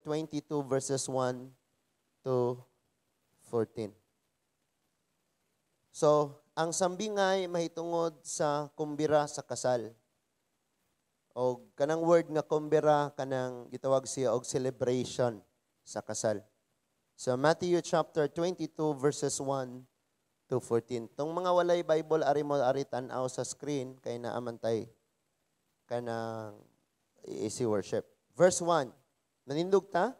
22 verses 1 to 14. So, ang sambingay mahitungod sa kumbira sa kasal. O kanang word nga kumbira, kanang gitawag siya og celebration sa kasal. So Matthew chapter 22 verses 1 to 14. Tong mga walay Bible, ari mo ari tan-aw sa screen kay naamantay kanang easy worship. Verse 1. Nanindog ta?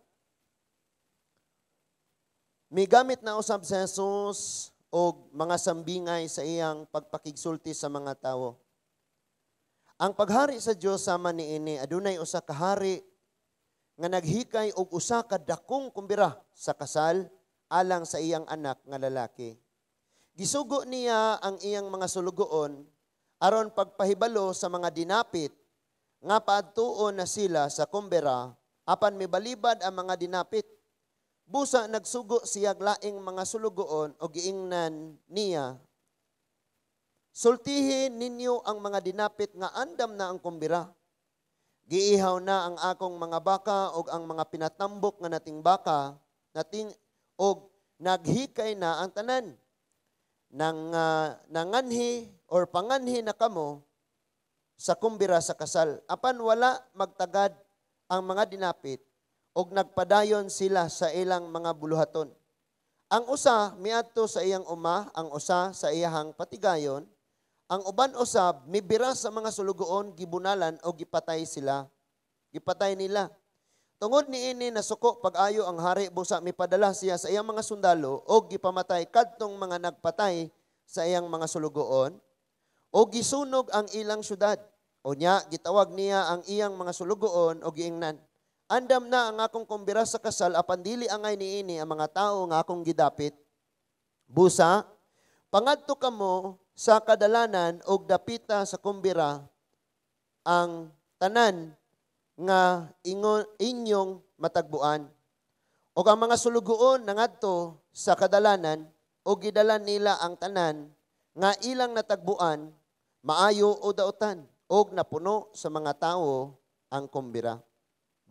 Migamit na usab si Jesus og mga sambingay sa iyang pagpakigsulti sa mga tawo. Ang paghari sa Dios sama niini: adunay usa ka hari nga naghikay og usa ka dakong kumbira sa kasal alang sa iyang anak nga lalaki. Gisugo niya ang iyang mga sulugoon aron pagpahibalo sa mga dinapit nga paadtuon na sila sa kumbira, apan mibalibad ang mga dinapit. Busa nagsugo siya laing mga sulugoon o giingnan niya, "Sultihin ninyo ang mga dinapit nga andam na ang kumbira. Giihaw na ang akong mga baka og ang mga pinatambok nga nating baka, nating og naghikay na ang tanan. Nang nanganhi or panganhi na kamo sa kumbira sa kasal." Apan wala magtagad ang mga dinapit og nagpadayon sila sa ilang mga buluhaton. Ang usa miadto sa iyang uma, ang usa sa iyahang patigayon, ang uban usab mibira sa mga sulugoon, gibunalan o gipatay sila. Gipatay nila. Tungod niini, nasuko pag-ayo ang hari, busa mipadala siya sa iyang mga sundalo og gipamatay kadtong mga nagpatay sa iyang mga sulugoon o gisunog ang ilang syudad. Unya gitawag niya ang iyang mga sulugoon o giingnan, "Andam na ang akong kumbira sa kasal, apan dili angay niini ang mga tawo nga akong gidapit. Busa pangadto kamo sa kadalanan og dapita sa kumbira ang tanan nga ingon, inyong matagbuan." Og ang mga sulugoon nangadto sa kadalanan og gidala nila ang tanan nga ilang natagbuan, maayo o dautan, og napuno sa mga tawo ang kumbira.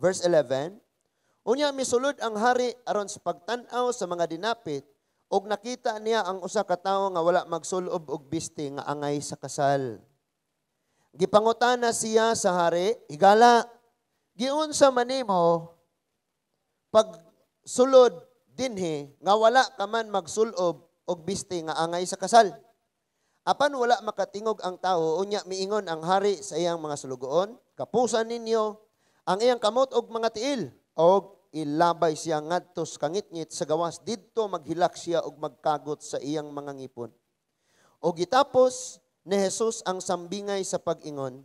Verse 11, unya misulod ang hari aron sa pagtan-aw sa mga dinapit og nakita niya ang usa ka tawo nga wala magsulob og bisti nga angay sa kasal. Gipangutana siya sa hari, "Higala, giunsa man nimo pagsulod dinhi nga wala ka man magsulob og bisti nga angay sa kasal?" Apan wala makatingog ang tawo. Unya miingon ang hari sa iyang mga sulugoon, "Kapusan ninyo ang iyang kamot og mga tiil og ilabay siya ngadto sa kangitngit sa gawas. Didto maghilak siya og magkagot sa iyang mga ngipon." Og gitapos ni Jesus ang sambingay sa pag-ingon,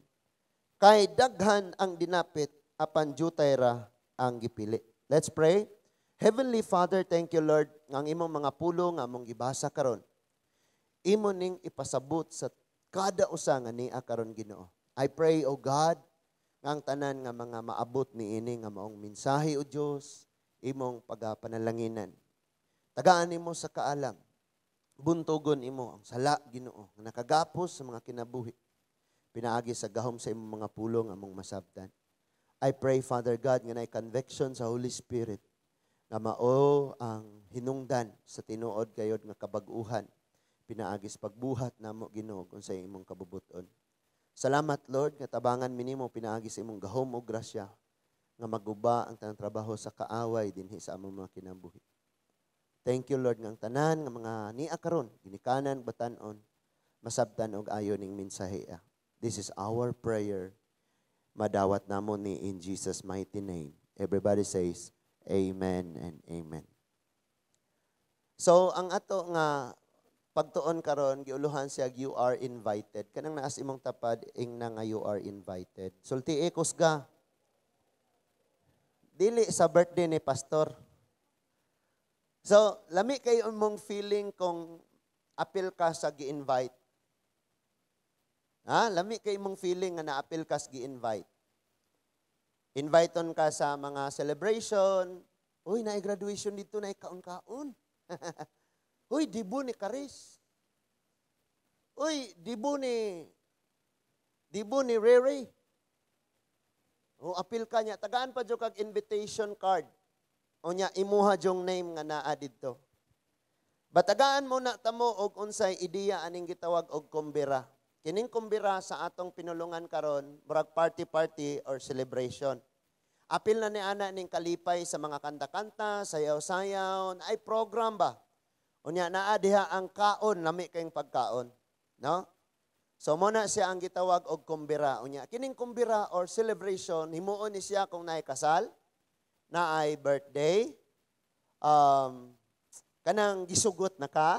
"Kay daghan ang dinapit, apan jutay ra ang gipili." Let's pray. Heavenly Father, thank you, Lord, nga ang imong mga pulong nga among gibasa karon, imo ning ipasabot sa kada usa nga nia karon, Ginoo. I pray, O God, nga ang tanan nga mga maabot niini nga maong mensahe, O Dios, imong pagapanalanginan. Tagaan nimo sa kaalam. Buntugon imo ang sala, Ginoo, nga nakagapos sa mga kinabuhi. Pinaagi sa gahom sa imong mga pulong among masabtan. I pray, Father God, nga naay conviction sa Holy Spirit nga mao ang hinungdan sa tinuod gayod nga kabag-uhan pinaagi sa pagbuhat namo, Ginoo, kung sa imong kabubuton. Salamat, Lord, nga tabangan minimo pinaagi sa imong gahom ug grasya nga maguba ang tanang trabaho sa kaaway dinhi sa among mga kinabuhi. Thank you, Lord, nga ang tanan nga mga nia karon, ginikanan batan-on, masabtan og ayo ning mensahe. This is our prayer. Madawat namo ni in Jesus' mighty name. Everybody says, "Amen and amen." So, ang ato nga pagtuon karon, giuluhan siya "You Are Invited." Kanang naas imong tapad, ingna nga you are invited. Sulti kusga. Dili sa birthday ni pastor. So, lami kayo mong feeling kung apil ka sa gi-invite. Ha? Lami kay mong feeling nga naapil ka sa gi-invite. Invite-on ka sa mga celebration. "Uy, na graduation dito, na kaon-kaon. Uy, debut ni Karis. Uy, debut ni Rere." O apil ka niya, tagaan pa jud kag invitation card. O nya imuha jung name nga naa didto. Batagaan mo na tamo og unsay ideya aning gitawag og kumbira. Kining kumbira sa atong pinulungan karon, murag party-party or celebration. Apil na ni ana ning kalipay sa mga kanta-kanta, sayaw-sayaw, ay program ba? Unya naa diha ang kaon, lami kayong pagkaon, no? So mo na siya ang gitawag og kumbira. Unya kining kumbira or celebration himuon ni siya kung naay kasal, naay birthday, kanang gisugot na ka,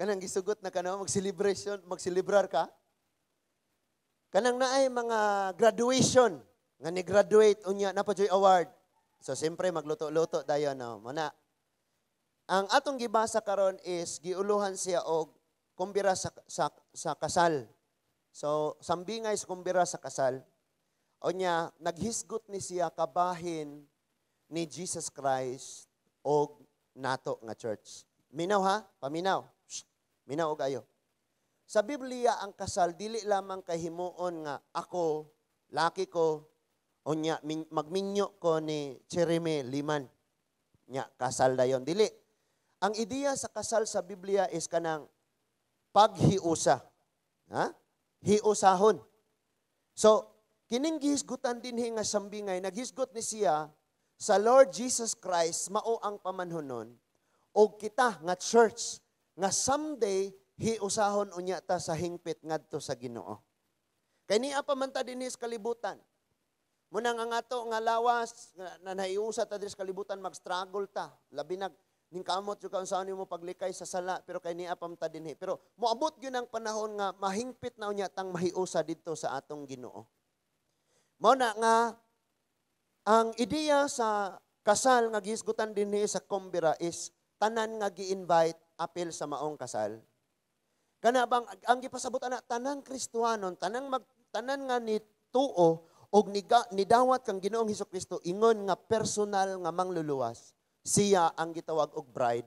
kanang gisugot na ka, no, mag-celebration, magselebrar ka. Kanang naay mga graduation, nga ni-graduate unya na pa award. So siyempre magluto-luto dayon, no. Muna ang atong gibasa karon is giuluhan siya og kumbira sa kasal. So sambingay sa kumbira sa kasal. Unya naghisgot ni siya kabahin ni Jesus Christ og nato nga church. Minaw ha? Paminaw. Shh. Minaw og ayo. Sa Biblia ang kasal dili lamang kay himuon nga ako, laki ko, unya magminyo ko ni Jeremy Liman. Nya kasal dayon dili. Ang ideya sa kasal sa Biblia is kanang paghiusa. Ha? Hiusahon. So, kining gihisgutan dinhi nga sambingay, naghisgot ni siya sa Lord Jesus Christ mao ang pamanhonon og kita nga church nga someday hiusahon unya ta sa hingpit ngadto sa Ginoo. Kay niya pa man ta dinhi sa kalibutan. Munang ang ato nga lawas na nahiusa ta diri sa kalibutan, mag-struggle ta. Labi nag ning kamot jud ka unsaon nimo paglikay sa sala, pero kay niya pa man ta dinhi. Pero moabot gyud ang panahon nga mahingpit na unya tang mahiusa didto sa atong Ginoo. Mao na nga ang ideya sa kasal nga gihisgutan dinhi sa kumbira is tanan nga gi-invite apil sa maong kasal. Kana bang ang gipasabot ana tanang Kristohanon, tanan nga ni tuo og nidawat kang Ginoong Hesukristo ingon nga personal nga mangluluwas, siya ang gitawag og bride.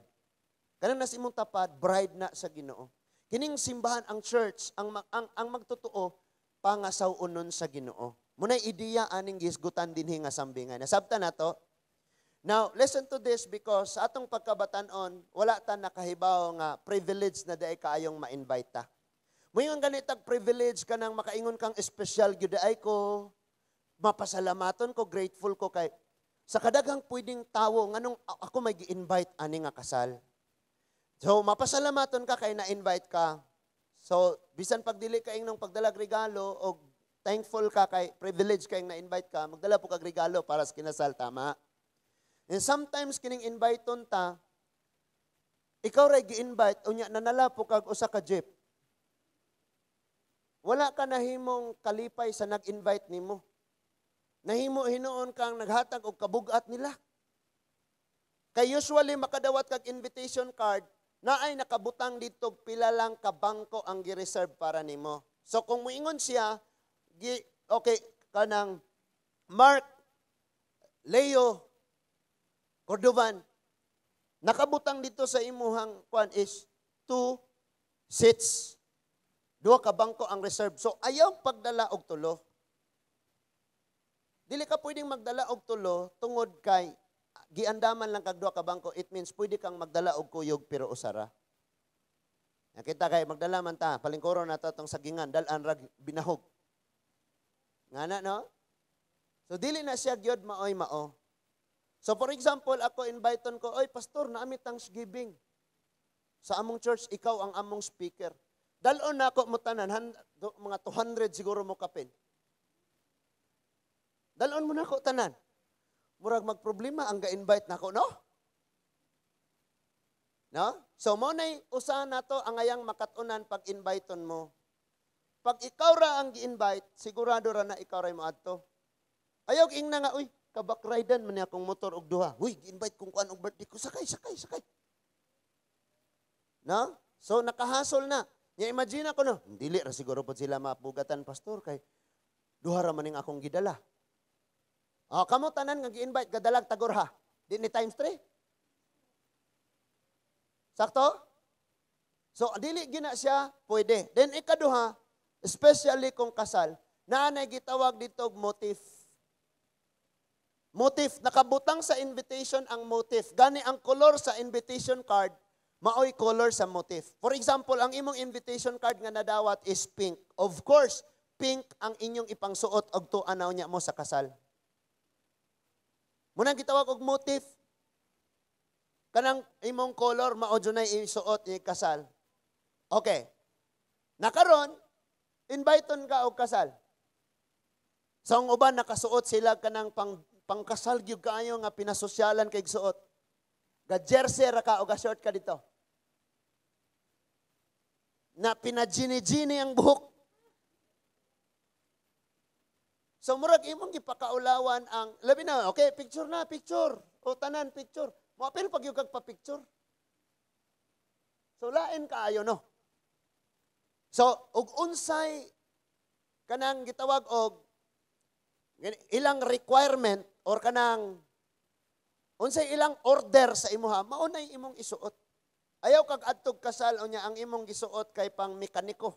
Kanang nas imong tapad, bride na sa Ginoo. Kining simbahan ang church ang magtotoo pangasaw-unon sa Ginoo. Muna'y ideya aning gisgutan dinhi nga sambingan. Nasabtan nato? Now, listen to this because sa atong pagkabatanon, wala ta nakahibaw nga privilege na diay kaayong ma-invite ta. Muingon ganitag privilege ka nang makaingon kang espesyal gyud ay ko, mapasalamaton ko, grateful ko kay sa kadaghang pwedeng tawo nganong ako may gi-invite ani nga kasal. So mapasalamaton ka kay na-invite ka. So bisan pag dili ka ingnong pagdalag regalo og thankful ka kay privilege kay na-invite ka, magdala po kag regalo para sa kinasal, tama? And sometimes kining invite-on ta, ikaw ray gi-invite unya nanala po kag usa ka jeep. Wala ka nahimong kalipay sa nag-invite nimo. Nahimo hinuon kang naghatag og kabugat nila. Kay usually makadawat kag invitation card, naay nakabutang dito pila lang ka bangko ang gi-reserve para nimo. So kung moingon siya, okay, kanang Mark Leo Cordovan, nakabutang dito sa imuhang kwan is 2 seats. Duha ka bangko ang reserve. So ayaw pagdala og tulo. Dili ka pwedeng magdala og tulo tungod kay giandaman lang kag duha ka bangko. It means pwede kang magdala og kuyog pero usara. Nakita kay magdala man ta, palingkuro na to tong sagingan, dal-an rag binahog. Nga na, no? So dili na siya gyud maoy mao. So for example, ako inviteon ko, oy pastor, naami Thanksgiving. Sa among church, ikaw ang among speaker. Dalon na ako mo tanan, mga 200 siguro mo kapin. Dalon mo na ako tanan. Murag magproblema ang ga-invite nako, no? No? So mo nay usa nato ang ayang makatunan pag inviteon mo. Pag ikaw ra ang gi-invite, sigurado ra na ikaw ra moadto. Ayaw ingna nga, uy, kabakridan man ni akong motor og duha. Uy, gi-invite kong kuan og birthday ko, sakay, sakay, sakay. No? So nakahasol na. Nya imagine ako, no, dili ra siguro pod sila mapugatan, pastor, kay duha ra man ning akong gidala. Oh, kamo tanan nga gi-invite gadalag tagorha. Di ni times 3. Sakto? So dili gina siya pwede. Then ikaduha, Especially kung kasal, naa nay gitawag dito og motif. Motif, nakabutang sa invitation ang motif. Gani ang color sa invitation card, maoy color sa motif. For example, ang imong invitation card nga nadawat is pink. Of course, pink ang inyong ipangsuot og tuanaw niya mo sa kasal. Munang gitawag og motif. Kanang imong color mao junay isuot ni kasal. Okay. Nakaron, inviteon ka og kasal. Sa ang uban nakasuot sila kanang pangkasal gyud kaayo nga pinasosyalan kay suot. Ga jersey ra ka o ga short ka dito. Na pinajini-jini ang buhok. So murag imong gipakaulawan ang labi na, okay, picture na, picture. O tanan picture. Moapil pag kag pa-picture. So lain kaayo, no. So og unsay kanang gitawag og ilang requirement or kanang unsay ilang order sa imuha, mao nay imong isuot. Ayaw kag adtog kasal unya ang imong gisuot kay pang mekaniko.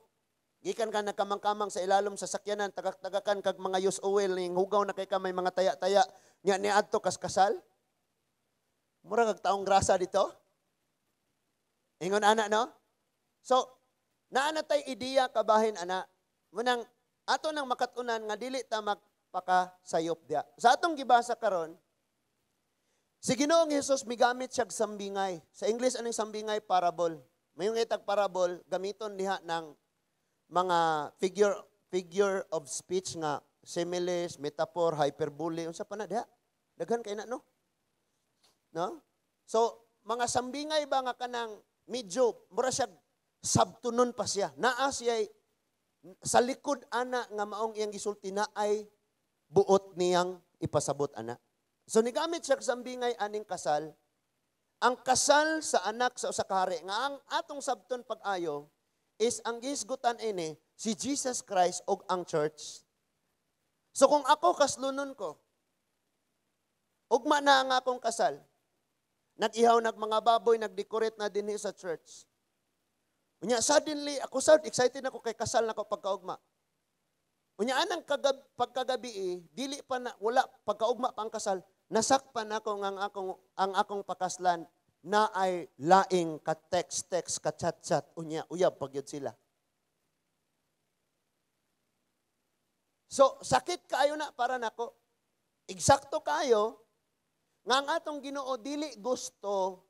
Gikan ka nagkamang-kamang sa ilalom sa sakyanan, tagak-tagakan kag mga use oil ning hugaw na kay ka, may mga taya-taya nya niadto kas kasal. Mura kag taong grasa dito. Ingon ana, no? So, naa na tay ideya kabahin ana. Munang ato nang makat-unan nga dili ta magpakasayop diya. Sa atong gibasa karon, si Ginoong Hesus migamit siyag sambingay. Sa English, anong sambingay? Parable. Mayong itag parable, gamiton diha ng mga figure of speech nga similes, metaphor, hyperbole, unsa pa na diha? Daghan kay na, no? No? So, mga sambingay ba nga kanang medyo mura siya sabtunon pa siya. Naa siya sa likod ana nga maong iyang gisulti na ay buot niyang ipasabot ana. So nigamit siya sambingay aning kasal. Ang kasal sa anak sa usa ka hari nga ang atong sabton pag-ayo is ang gisgutan ini si Jesus Christ og ang church. So kung ako kaslunon ko, ugma na ang akong kasal, nag-ihaw nag mga baboy, nag-decorate na dinhi sa church. Unya suddenly ako sad excited ako kay kasal nako pagkaugma. Unya anang pagkagabi eh, dili pa na wala pagkaugma pa ang kasal, nasakpan ako nga ang akong pakaslan na ay laing ka text text ka chat chat, unya uyab pagyud sila. So sakit kaayo na para nako. Eksakto kaayo nga ang atong Ginoo dili gusto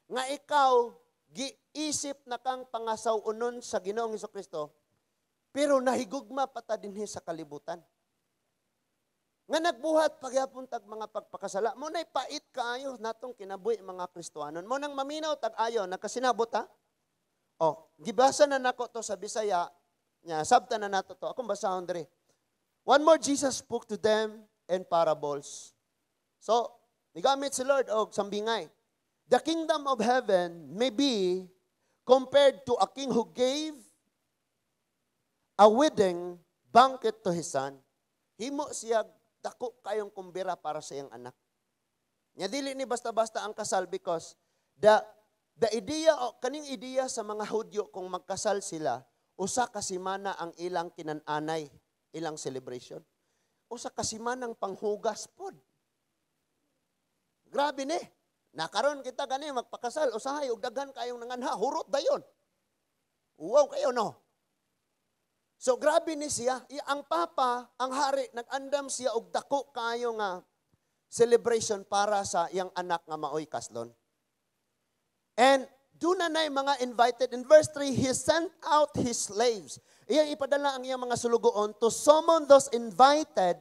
nga ikaw giisip na kang pangasaw-unon sa Ginoong Hesukristo pero nahigugma pa ta dinhi sa kalibutan. Nga nagbuhat pagyapon tag mga pagpakasala, mo nay pait kaayo natong kinabuhi mga Kristohanon. Mo nang maminaw tag ayo, nagkasinabot ha? Oh, gibasa na nako to sa Bisaya, nya sabta na nato to. Akong basahon diri. One more Jesus spoke to them in parables. So, nigamit si Lord og sambingay. The kingdom of heaven may be compared to a king who gave a wedding banquet to his son. Himo siya dako kayong kumbira para sa iyang anak. Nya dili ni basta-basta ang kasal because the idea o kaning idea sa mga Hudyo kung magkasal sila, usa ka semana ang ilang kinan-anay, ilang celebration. Usa ka semanang panghugas pod. Grabe ni. Nakaron kita gani magpakasal usahay og daghan kayong nanganha, hurot dayon. Wow kayo, no. So grabe ni siya, ang papa, ang hari, nag-andam siya og dako kayo nga celebration para sa iyang anak nga maoy kaslon. And doon na mga invited. In verse 3, he sent out his slaves. Iyang ipadala ang iyang mga sulugoon to summon those invited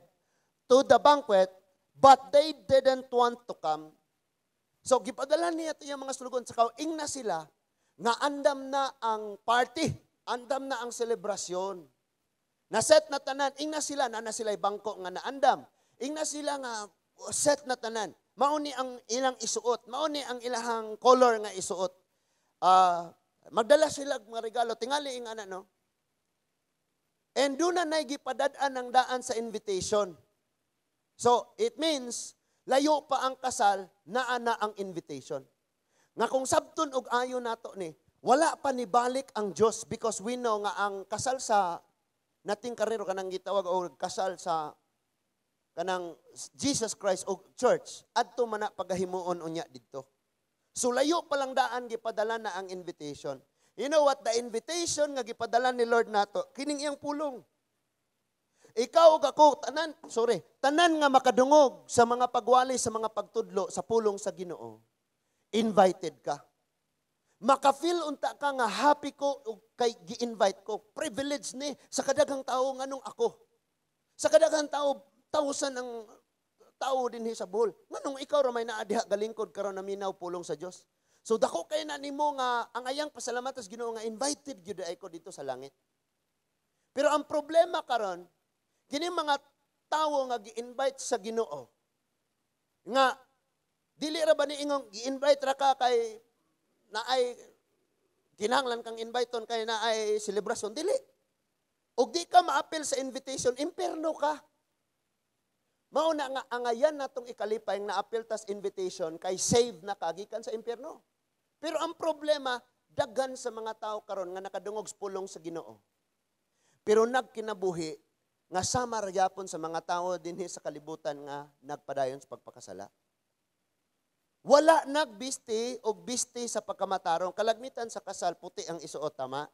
to the banquet, but they didn't want to come. So gipadala niya ito iyang mga sulugoon. Sa ingna sila, nga andam na ang party, andam na ang selebrasyon. Naset na tanan, ingna sila, na na sila'y bangko nga naandam. Ingna sila nga set na tanan. Mao ni ang ilang isuot, mao ni ang ilahang color nga isuot. Magdala sila og mga regalo, tingali ing ana, no. And doon na gipadad-an ang daan sa invitation. So, it means layo pa ang kasal, naa na ang invitation. Nga kung sabton og ayo nato ni, wala pa ni balik ang Dios because we know nga ang kasal sa Nating karnero, kanang gitawag og kasal sa kanang Jesus Christ og church, adto man na pagahimuon unya didto. So layo pa lang daan, gipadala na ang invitation. You know what? The invitation nga gipadala ni Lord nato, kining iyang pulong. Ikaw ug ako, tanan, sorry, tanan nga makadungog sa mga pagwali, sa mga pagtudlo sa pulong sa Ginoo, invited ka. Maka-feel unta ka nga happy ko ug kay gi-invite ko. Privilege ni sa kadaghang tao, nganong ako? Sa kadaghang tao, thousand ang tao dinhi sa Bohol. Nganong ikaw ra may naa diha galingkod karon naminaw pulong sa Dios? So dako kay na nimo nga ang ayang pasalamat sa Ginoo nga invited gyud ay ko dito sa langit. Pero ang problema karon, kini mga tawo nga gi-invite sa Ginoo nga dili ra ba ni ingong gi-invite ra ka kay naay kinahanglan kang inviteon kay naay selebrasyon? Dili. Og di ka maapil sa invitation, imperno ka. Mao na nga angayan natong ikalipay nga naapil tas invitation kay save na ka gikan sa impyerno. Pero ang problema, daghan sa mga tao karon nga nakadungog sa pulong sa Ginoo, pero nagkinabuhi nga sama ra gyapon sa mga tao dinhi sa kalibutan nga nagpadayon sa pagpakasala. Wala nagbisti og bisti sa pagkamatarong. Kalagmitan sa kasal, puti ang isuot, tama?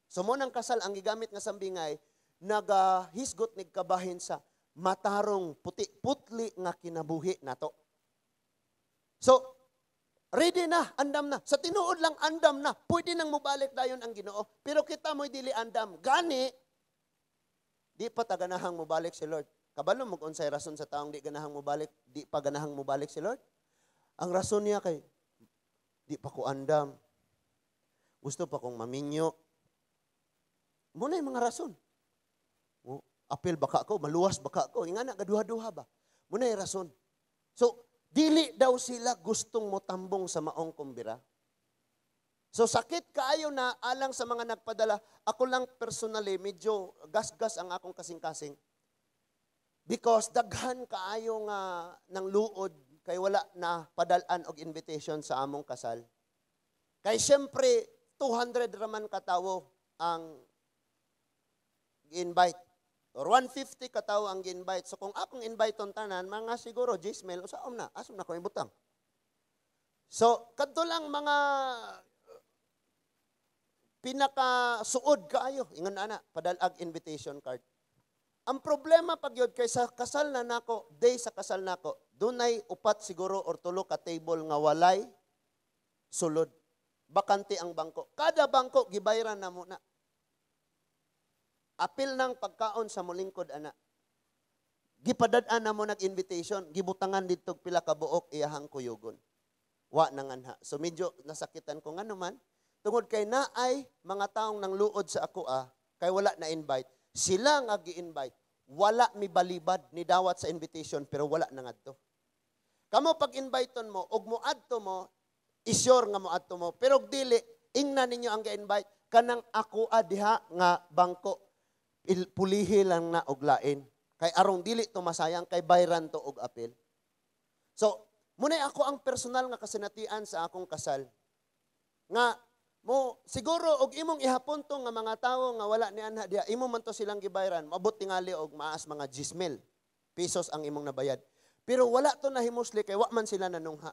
So mo nang kasal, ang gigamit nga sambingay, nagahisgot nig kabahin sa matarong puti, putli nga kinabuhi nato. So, ready na, andam na. Sa tinuod lang, andam na. Pwede nang mubalik dayon ang Ginoo. Pero kita mo'y dili andam. Gani, di pa ta ganahang mubalik si Lord. Kabalo mo kung unsay rason sa taong di ganahang mubalik, di pa ganahang mubalik si Lord? Ang rason niya kay, "Di pa ko andam. Gusto pa kong maminyo." Muna yung mga rason. Oh, apil baka ko, maluwas baka ko. Ingana, gaduha-duha ba? Muna yung rason. So, dili daw sila gustong motambong sa maong kumbira. So sakit kaayo na alang sa mga nagpadala. Ako lang personally, medyo gasgas ang akong kasing-kasing. Because daghan kaayo nga ng luod kay wala na padalan og invitation sa among kasal. Kay syempre 200 raman katawo ang gi-invite. Or 150 katawo ang gi-invite. So kung akong invite on tanan, mga siguro Gismel, usaom na, asom na ko ibutang. So kadto lang mga pinaka suod kaayo, ingon ana, padalag invitation card. Ang problema pag yun, kay sa kasal na nako, day sa kasal nako, dunay upat siguro or tulo ka table nga walay sulod. Bakante ang bangko. Kada bangko, gibayran na muna. Apil ng pagkaon sa mulingkod ana. Gipadad-an na mo nag-invitation, gibutangan dito pila ka buok iyahang kuyugon. Wa nanganha. So medyo nasakitan ko nga naman, tungod kay naay mga taong nang luod sa ako kay wala na invite. Sila nga gi-invite, wala mi balibad ni dawat sa invitation pero wala na ngadto. Kamo pag inviteon mo og moadto mo, isure nga moadto mo, pero og dili, ingna ninyo ang gi-invite kanang ako diha nga bangko, pulihi lang na og lain. Kay arong dili to masayang kay bayran to og apil. So, munay ako ang personal nga kasinatian sa akong kasal. Nga mo siguro og imong ihapon to nga mga tawo nga wala ni anha diha, imo man to silang gibayran, mabot tingali og maas mga 10,000 pesos ang imong nabayad. Pero wala to nahimusli kay wa man sila nanungha.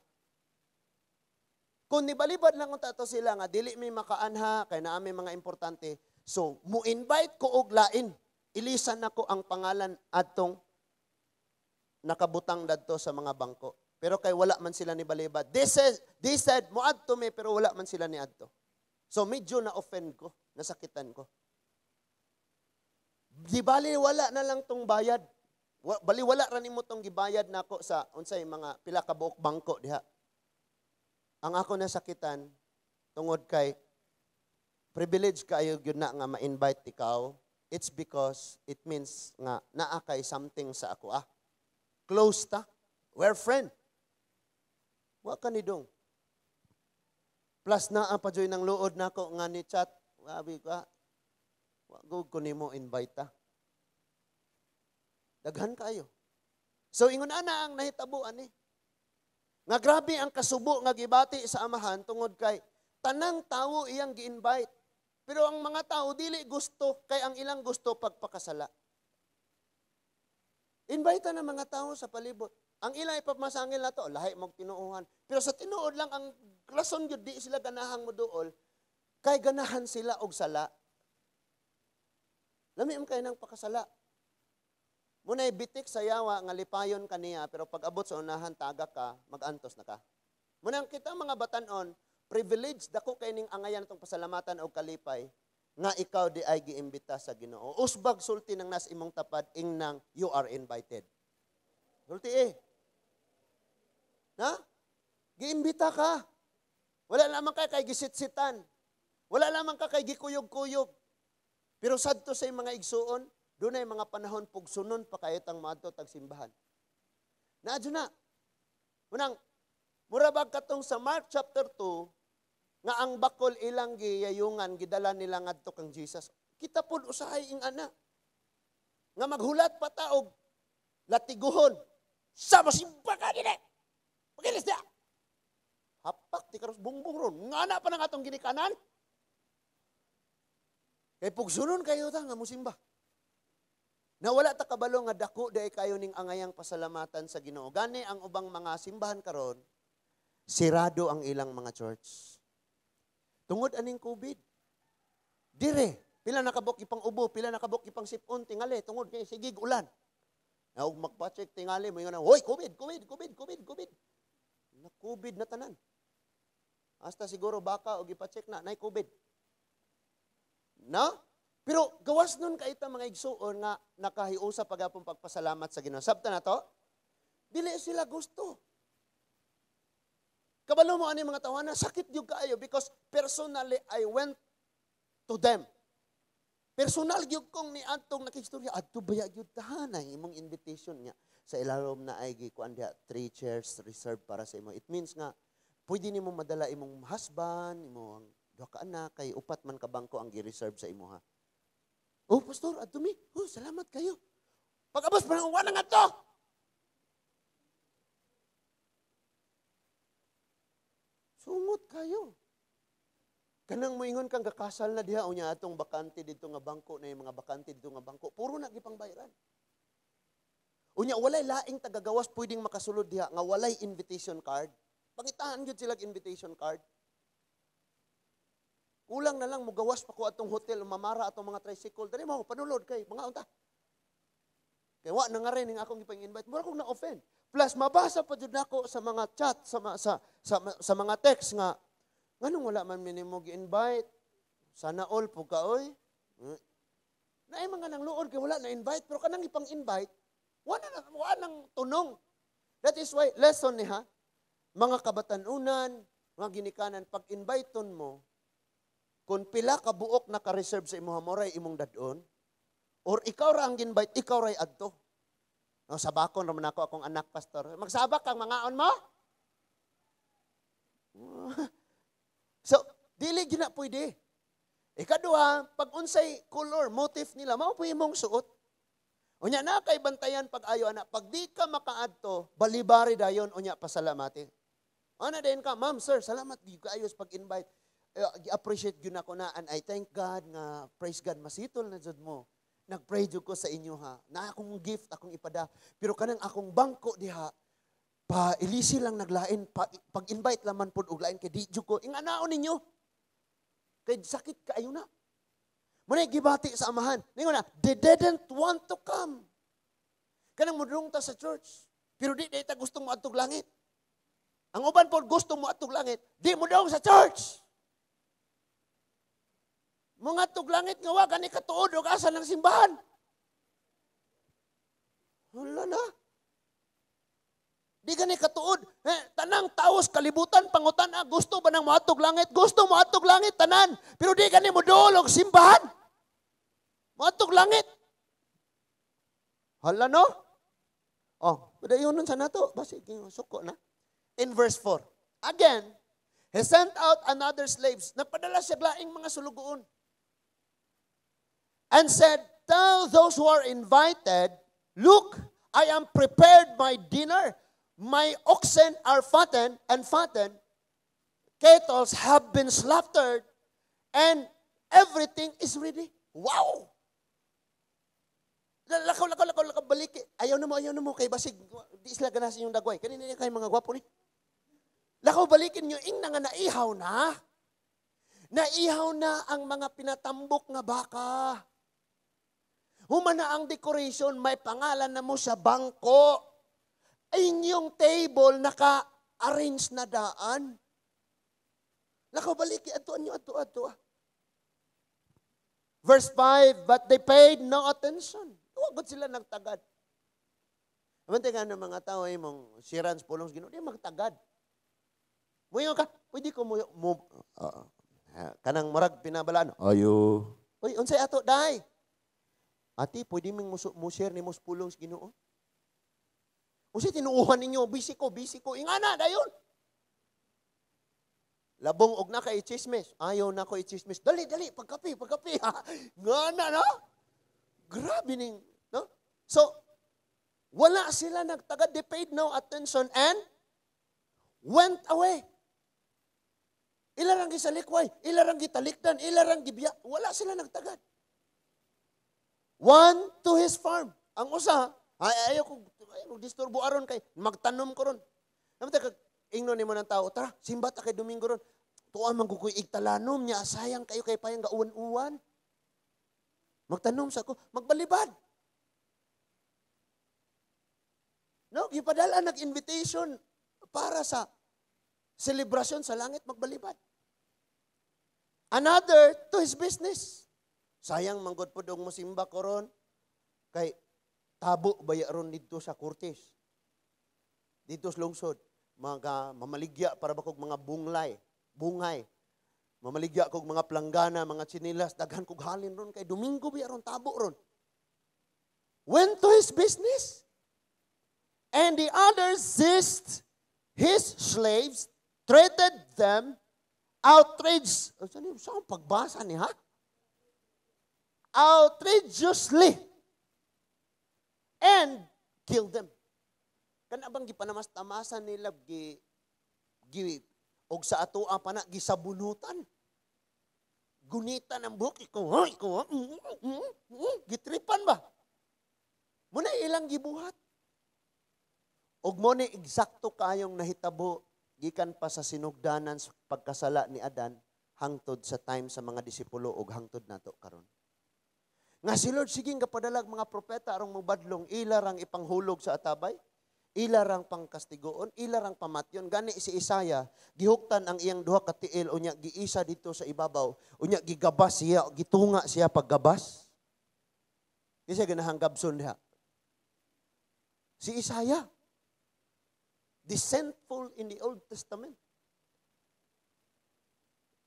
Kung nibalibad lang unta to sila nga dili mi makaanha kay naa mi mga importante, so mo-invite ko og lain. Ilisan nako ang pangalan adtong nakabutang dadto sa mga bangko. Pero kay wala man sila ni balibad. They said moadto mi, pero wala man sila ni adto. So medyo na-offend ko, nasakitan ko. Di bali wala na lang tong bayad. Bali wala ra nimo tong gibayad nako sa unsay mga pila ka buok bangko diha. Ang ako nasakitan tungod kay privilege kaayo gyud na nga ma-invite ikaw. It's because it means nga naa kay something sa ako ah. Close ta. We're friend. Wa ka ni dong. Plus naa pa joy ng luod nako nga ni chat. Sabi ko, "Ah, wa gud ko nimo invite ta." Daghan kayo. So ingon ana ang nahitabo ani. Nga grabe ang kasubo nga gibati sa amahan tungod kay tanang tawo iyang gi-invite. Pero ang mga tao dili gusto kay ang ilang gusto pagpakasala. Invite na mga tao sa palibot. Ang ilang ipamasangil na to, lahi mong tinuohan. Pero sa tinuod lang, ang rason gyud di sila ganahang moduol, kay ganahan sila og sala. Lami man kay nang pakasala. Muna'y bitik sa yawa nga lipayon kaniya, pero pag abot sa unahan, taga ka, magantos na ka. Munang kita mga batanon, privilege, dako kay ning angayan atong pasalamatan og kalipay, nga ikaw di ay giimbita sa Ginoo. Usbag sulti ng nas imong tapad, ingnang you are invited. Sulti eh. Na? Giimbita ka. Wala lamang kay kay gisitsitan. Wala lamang ka kay gikuyog-kuyog. Pero sadto sa mga igsuon, dunay mga panahon pugsunon pa kayo tang maadto tag simbahan. Naadyo na. Unang, mura bag katong sa Mark chapter 2, nga ang bakol ilang giyayungan, gidala nila ngadto kang Jesus. Kita pud usahay ing ana. Nga maghulat pa ta og latiguhon. Sa masimba ka dili. Pagilis dia. Hapak ti karos bungbong ron. Nga na pa nang atong ginikanan. Kay pugsunon kayo ta nga musimba. Na wala ta kabalo nga dako day kayo ning angayang pasalamatan sa Ginoo. Gani ang ubang mga simbahan karon sirado ang ilang mga church. Tungod aning COVID. Dire, pila nakabok ipang ubo, pila nakabok ipang sipon tingali tungod kay sigig ulan. Na og magpa-check tingali mo ingon, "Hoy, COVID, COVID, COVID, COVID, COVID." Na COVID na tanan. Hasta siguro baka og ipa-check na nay COVID. Na? Pero gawas nun kay ta mga igsuon nga nakahiusa pagapon pagpasalamat sa Ginoo. Sabta na to? Dili sila gusto. Kabalo mo ani mga tawana, sakit gyud kaayo because personally I went to them. Personal gyud kong ni adtong nakistorya, adto baya gyud tahan ang imong invitation niya. Sa ilalom na ay gikuan diha, three chairs reserved para sa imo. It means nga pwede nimo madala imong husband, imong duha ka anak, kay upat man ka bangko ang gi-reserve sa imo ha. "Oh, pastor, adto mi. Oh, salamat kayo." Pag-abos pa wa na ngadto. Sungot kayo. Kanang moingon kang kakasal na diha unya atong bakante didto nga bangko na yung mga bakante didto nga bangko, puro na gipang bayaran. Unya walay laing tagagawas pwedeng makasulod diha nga walay invitation card. Pangitahan gyud sila invitation card. Kulang na lang mugawas pa ko atong hotel, mamara atong mga tricycle. Dali mo panulod kay mga unta. Kay wa na nga rin ang akong gipang-invite. Mura kong na-offend. Plus mabasa pa jud nako sa mga chat, sa mga text nga nganong wala man minimo gi-invite? Sana all po ka oy. Naay mga nangluod kay wala na invite pero kanang ipang-invite wala na, wala nang tunong. That is why lesson ni ha, mga kabatanunan, mga ginikanan, pag inviteon mo, kung pila ka buok naka-reserve sa imuha mo ray imong dadon, or ikaw ra ang ginvite, ikaw ray adto. No, sabakon ra man ako akong anak, pastor. Magsabak kang mangaon mo? So, dili gina pwede. Ikaduha, pag unsay color, motif nila, mao po imong suot. Unya na kay bantayan pag ayo ana, pag di ka makaadto, balibari dayon unya pasalamati. Ana din ka, "Ma'am, sir, salamat gyud kaayo sa pag-invite. Gi-appreciate gyud nako na and I thank God nga praise God masitol na jud mo. Nagpray jud ko sa inyo ha. Na akong gift akong ipada. Pero kanang akong bangko diha, pa ilisi lang naglain, pa, pag-invite laman pod og lain kay di jud ko inganaon ninyo. Kay sakit kaayo na." Muna gibati sa amahan. Ningon na, they didn't want to come. Kanang mudung ta sa church. Pero di ta gustong moadtog langit. Ang uban pod gusto mo adtog langit, di mo dong sa church. Mga tug langit nga wa gani katuod og asa ng simbahan. Wala na. Di gani katuod. Eh, tanang taos kalibutan pangutan ah, gusto ba nang moadtog langit? Gusto moadtog langit tanan. Pero di gani mo duol og simbahan. Moadtog langit. Hala no? Oh, padayon nun sa nato. Basig suko na. In verse 4. Again, he sent out another slaves. Nagpadala siya laing mga sulugoon. And said, "Tell those who are invited, look, I am prepared my dinner. My oxen are fattened and fattened. Cattles have been slaughtered and Everything is ready. Wow! Lakaw, lakaw, lakaw, lakaw, balik. Ayaw na mo, kay basig, di sila ganahan inyong dagway. Kanina kayo mga gwapo ni. Lakaw, balikin nyo, ing na nga naihaw na. Naihaw na ang mga pinatambok nga baka. Human na ang decoration, may pangalan na mo sa bangko. Inyong table naka-arrange na daan. Lakaw, baliki, atuan nyo, ato, ato. Verse 5, but they paid no attention. Wa sila nagtagad. Amante nga ng mga tao ay mong sirans pulong sa Ginoo, di magtagad. Muingon ka, pwede ko mo kanang murag pinabalaan. Ayo. Uy, unsay ato day? Ate, pwede ming mo share nimo sa pulong sa Ginoo? Unsay tinuuhan ninyo? Busy ko, busy ko. Ingana dayon. Labong og na kay chismis. Ayaw na ko i-chismis. Dali, dali, pagkape, pagkape. Ngana no? Grabe ning, no? So, wala sila nagtagad. They paid no attention and went away. Ilarang gisalikway, ilarang gitalikdan, ilarang gibiya. Wala sila nagtagad. One to his farm. Ang usa, ay, ayaw ko disturbo aron kay magtanom ko ron. Naman kag ingnon nimo ng tao, "Tara, simba ta kay Domingo ron." "Tuwa man ko ko'y igtalanom niya, sayang kayo kay payang gauwan-uwan. Magtanom sa ko, magbalibad." No, gipadala nag-invitation para sa selebrasyon sa langit, magbalibad. Another to his business. Sayang manggod po dong mosimba ko ron kay tabo baya ron didto sa Cortes. Dito sa lungsod, mga mamaligya para ba kog mga bunglay, bungay. Mamaligya kog mga planggana, mga tsinilas, daghan kog halin ron kay Domingo biya ron tabo ron. Went to his business. And the others seized his slaves, treated them outrage. Oh, saan, saan pagbasa ni ha? Outrageously. And killed them. Kana bang gipanamas-tamasan nila gi gi og sa atoa pa na gisabunutan. Gunitan ang buhok ikaw, ha, ikaw, ha, gitripan ba? Muna ilang gibuhat. Og mo ni eksakto kayong nahitabo gikan pa sa sinugdanan sa pagkasala ni Adan hangtod sa time sa mga disipulo og hangtod nato karon. Nga si Lord sige nga padalag mga propeta arong mobadlong, ila rang ipanghulog sa atabay, ila rang pangkastigoon, ila rang pamatyon. Gani si Isaiah gihuktan ang iyang duha ka tiil, unya giisa dito sa ibabaw, unya gigabas siya, gitunga siya paggabas. Di siya ganahang gabson diha. Si Isaiah, disentful in the Old Testament.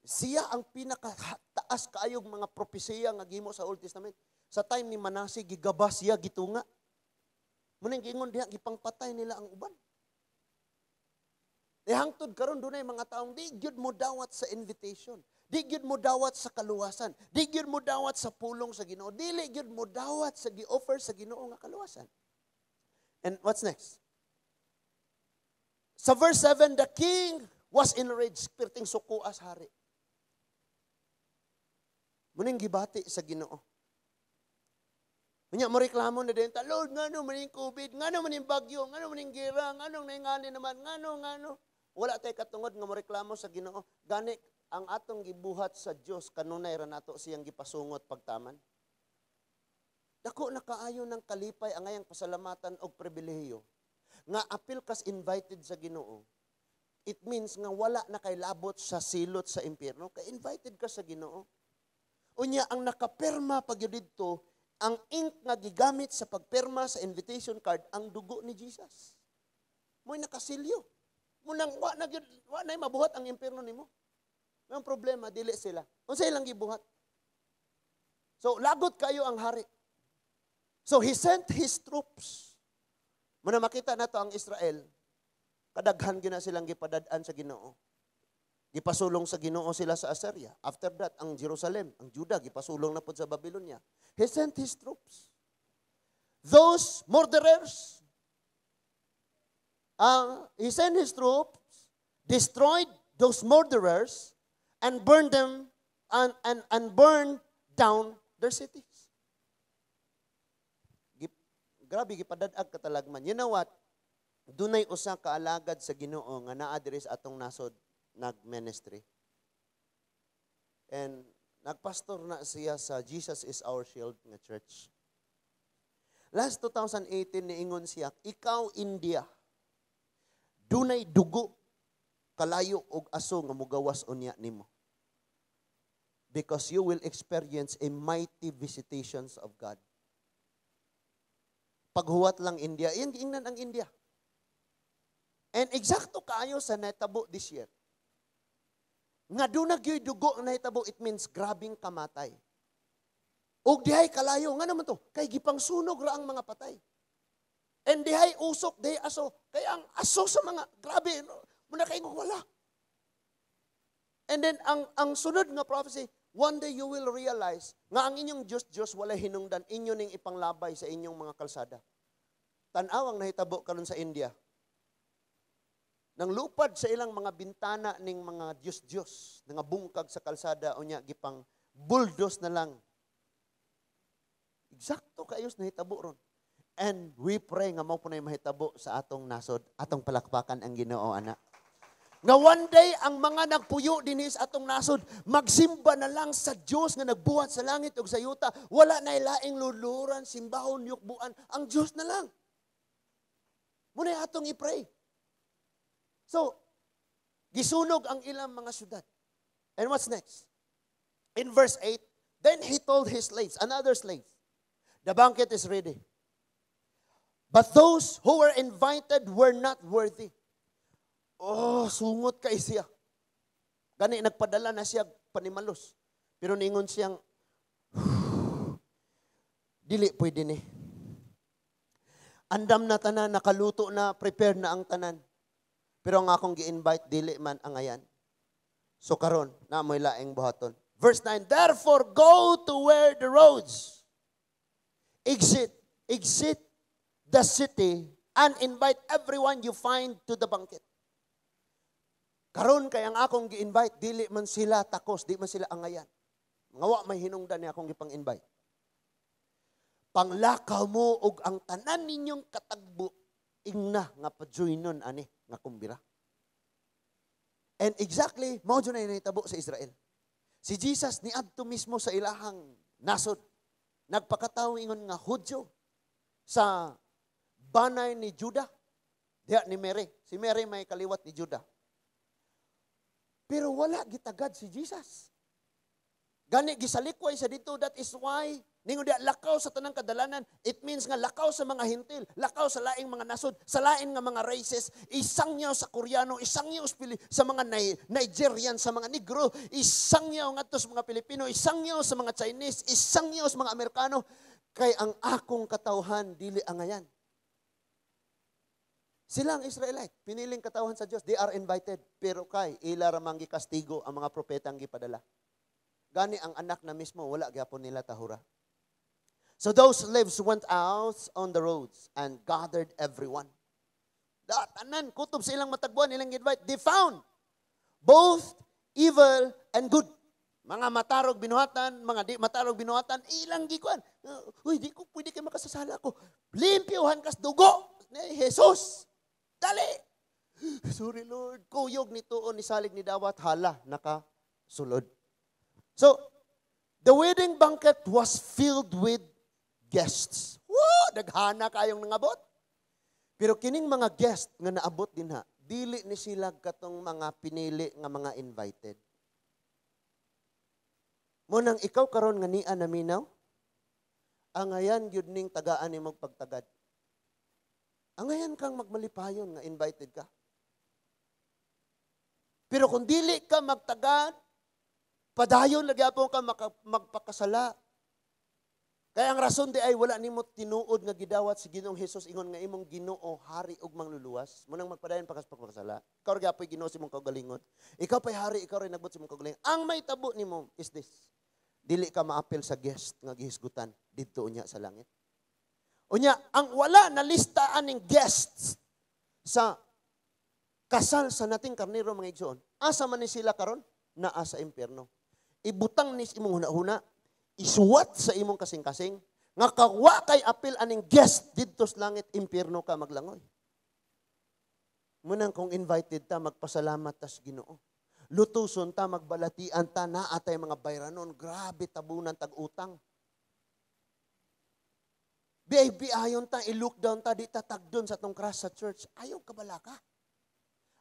Siya ang pinakataas kaayog mga propesiya nga gimo sa Old Testament. Sa time ni Manase, gigabas siya, gitunga. Munang giingon diha, gipangpatay nila ang uban. E hangtod karon dunay mga taong di gyud mo dawat sa invitation. Di gyud mo dawat sa kaluwasan. Di gyud mo dawat sa pulong sa Ginoo. Dili gyud mo dawat sa gi-offer sa Ginoo nga kaluwasan. And what's next? Sa verse 7, the king was enraged. Perting suko as hari. Muning gibati sa Ginoo. Unya mo reklamo na din, "Lord, ngano man yung COVID, ngano man yung bagyo, ngano man yung gira, ngano naingani naman, ngano, ngano." Wala tay katungod nga mo reklamo sa Ginoo. Gani ang atong gibuhat sa Dios kanunay ra nato siyang gipasungot pagtaman. Dako na kaayo ng kalipay ang ngayang pasalamatan og pribilehiyo nga apil kas invited sa Ginoo. It means nga wala na kay labot sa silot sa impyerno, kay invited ka sa Ginoo. Unya ang nakapirma pag didto, ang ink nga gigamit sa pagpirma sa invitation card ang dugo ni Jesus. Mo'y nakasilyo. Munang wa na gyud, wa na mabuhat ang impyerno nimo. May problema dili sila. Unsa ilang gibuhat? So lagot kayo ang hari. So he sent his troops. Muna makita nato ang Israel, kadaghan gina silang gipadad-an sa Ginoo. Gipasulong sa Ginoo sila sa Assyria. After that, ang Jerusalem, ang Judah, gipasulong na pod sa Babylonia. He sent his troops. Those murderers, he sent his troops, destroyed those murderers, and burned them, and burn down their cities. Grabe, gipadad-ag katalagman. You know what? Dunay usa ka alagad sa Ginoo nga naa diri sa atong nasod nag-ministry. And nagpastor na siya sa Jesus Is Our Shield nga church. Last 2018, niingon siya, "Ikaw India, dunay dugo, kalayo og aso nga mugawas unya nimo. Because you will experience a mighty visitations of God." Paghuwat lang India, iyan giingnan ang India. And eksakto kaayo sa nahitabo this year. Nga duna gyoy dugo ang nahitabo, it means grabing kamatay. Og dihay kalayo, nga naman to, kay gipangsunog ra ang mga patay. And dihay usok, dihay aso, kay ang aso sa mga, grabe, no, muna kay wala. And then ang sunod nga prophecy, one day you will realize nga ang inyong Diyos Diyos wala hinungdan, inyo ning ipanglabay sa inyong mga kalsada. Tan-aw ang nahitabo karon sa India. Nang lupad sa ilang mga bintana ning mga Diyos-Diyos, nga bungkag sa kalsada, unya gipang bulldoze na lang. Eksakto kaayos nahitabo ron. And we pray nga mao po na mahitabo sa atong nasod, atong palakpakan ang Ginoo ana. Nga one day ang mga nagpuyo dinhi sa atong nasod magsimba na lang sa Dios nga nagbuhat sa langit ug sa yuta. Wala na laing luluran, simbahon, yukbuan, ang Dios na lang. Muna atong i-pray. So, gisunog ang ilang mga syudad. And what's next? In verse 8, then he told his slaves, another slave, "The banquet is ready. But those who were invited were not worthy." Oh, sungot kay siya. Gani nagpadala na siya panimalos. Pero ningon siyang, "Dili pwede ni. Andam na tanan, nakaluto na, prepared na ang tanan. Pero ang akong gi-invite, dili man angayan. So karon, na mo'y laing buhaton." Verse 9, "Therefore go to where the roads exit the city and invite everyone you find to the banquet." Karon kay ang akong gi-invite, dili man sila takos, di man sila angayan. Nga wa may hinungdan ni akong gipang-invite. Panglakaw mo og ang tanan ninyong katagbo ingna nga pa-joinon ani nga kumbira. And exactly, mao jud na nahitabo sa Israel. Si Jesus niadto mismo sa ilahang nasod. Nagpakatawo ingon nga Hudyo sa banay ni Judah. Diha ni Mary. Si Mary may kaliwat ni Judah. Pero wala gitagad si Jesus. Gani gisalikway sa dito, that is why ningon diya lakaw sa tanang kadalanan, it means nga lakaw sa mga Hentil, lakaw sa laing mga nasod, sa lain nga mga races, isangyaw sa Koreano, isangyaw sa mga Nigerian, sa mga Negro, isangyaw ngadto sa mga Pilipino, isangyaw sa mga Chinese, isangyaw sa mga Amerikano, kay ang akong katawhan dili angayan. Sila ang Israelite, piniling katawhan sa Dios, they are invited, pero kay ila ra man gikastigo ang mga propetang gipadala. Gani ang anak na mismo, wala gyapon nila tahura. So those slaves went out on the roads and gathered everyone. Da, tanan, kutob sa ilang matagbuan, ilang invite. They found both evil and good. Mga matarog binuhatan, mga di matarog binuhatan, ilang gikuan. "Uy, di ko pwede kay makasasala ko. Limpyohan kas dugo ni Jesus. Dali. Sorry Lord." Kuyog ni tuon ni salig ni dawat, hala, nakasulod. So, the wedding banquet was filled with guests. Woo! Daghana kayong nangabot. Pero kining mga guest nga naabot din ha, dili ni sila katong mga pinili nga mga invited. Munang ikaw karon nga nia naminaw, angayan gyud ning tagaan nimo pagtagad. Angayan kang magmalipayon nga invited ka. Pero kung dili ka magtagad, padayon lagi po ka magpakasala. Kaya ang rason di ay wala nimo tinuod nga gidawat si Ginoong Hesus ingon nga imong Ginoo, hari ug mangluluwas. Munang magpadayon pa kas pagpakasala. Ikaw ra gyapon Ginoo sa imong kaugalingon. Ikaw pay hari, ikaw ray nagbot sa imong kaugalingon. Ang may tabo nimo is this. Dili ka maapil sa guest nga gihisgutan didto unya sa langit. Unya, ang wala na lista aning guests sa kasal sa nating karnero, mga igsoon. Asa man ni sila karon? Naa sa impyerno. Ibutang ni sa imong hunahuna, isuwat sa imong kasing-kasing, nga kawa kay apil aning guest didto sa langit, impierno ka maglangoy. Munang kung invited ta, magpasalamat tas Ginoo. Lutuson ta, magbalatian ta, naa tay mga bayranon, grabe tabunan tag-utang. Biay ayon ta, i-look down ta, di ta tagdon sa atong cross sa church. Ayaw kabalaka.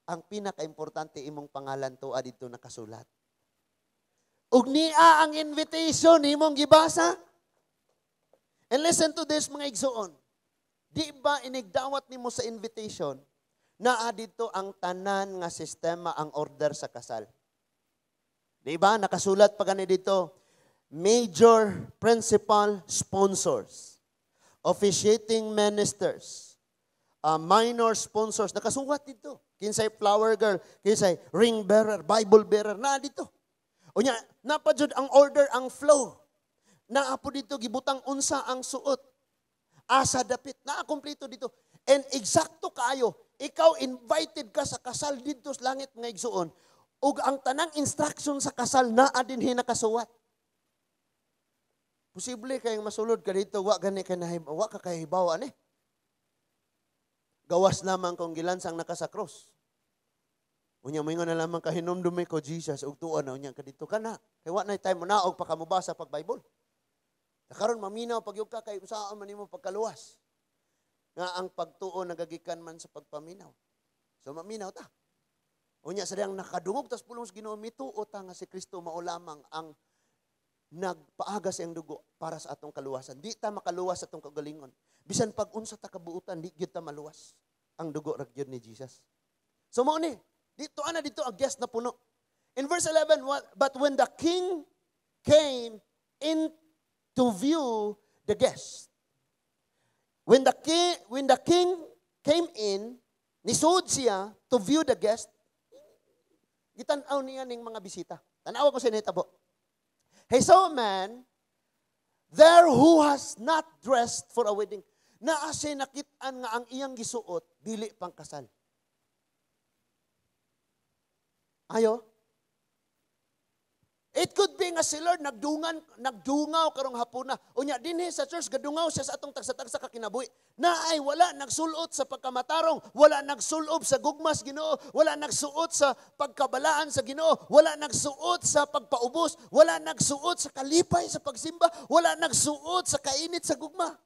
Ang pinaka-importante, imong pangalan to didto nakasulat. Ug niya ang invitation imong gibasa. And listen to this, mga igsoon. Di ba inigdawat nimo sa invitation, naa didto ang tanan nga sistema, ang order sa kasal? Di ba? Nakasulat pa gani dito, major principal sponsors, officiating ministers, minor sponsors. Nakasuwat dito. Kinsay flower girl, kinsay ring bearer, Bible bearer, naa dito. Unya, napajud ang order, ang flow. Naa po dito, gibutang unsa ang suot. Asa dapit, naa kompleto dito. And eksakto kaayo, ikaw invited ka sa kasal dito sa langit nga igsuon. Ug ang tanang instruction sa kasal naa dinhi nakasuwat. Posible kayong masulod ka dito, wa gani ka nahib, wa ka kahibaw ani. Gawas lamang kung gilansang naka sa cross. Unya moingon na lamang ka, "Hinumdumi ko, Jesus," ug tuon na unya ka dito ka na. Kay wa na time mo naog pa ka mobasa pag Bible. Karon maminaw pag ka kay usaon man nimo pagkaluwas. Nga ang pagtuo nagagikan man sa pagpaminaw. So maminaw ta. Unya sa diyang nakadungog tas pulong sa Ginoo, mituo ta nga si Kristo mao lamang ang nagpaaga sa iyang dugo para sa atong kaluwasan. Di ta makaluwas sa atong kagalingon. Bisan pag unsa ta kabuutan, di gyud ta maluwas. Ang dugo ra gyud ni Jesus. So mao ni, dito ana dito ang guest na puno. In verse 11, but when the king came in to view the guest. When the king came in, nisud siya to view the guest, gitan-aw niya ning mga bisita. Tanawa ko sa nitabo. He saw a man there who has not dressed for a wedding. Naa siya nakit-an nga ang iyang gisuot, dili pang kasal. Ayo? It could be nga si Lord nagdungaw karong hapuna. Unya dinhi sa church gadungaw siya sa atong tagsa-tagsa ka kinabuhi. Na ay wala nagsulot sa pagkamatarong, wala nagsulob sa gugmas Ginoo, wala nagsuot sa pagkabalaan sa Ginoo, wala nagsuot sa pagpaubos, wala nagsuot sa kalipay sa pagsimba, wala nagsuot sa kainit sa gugma.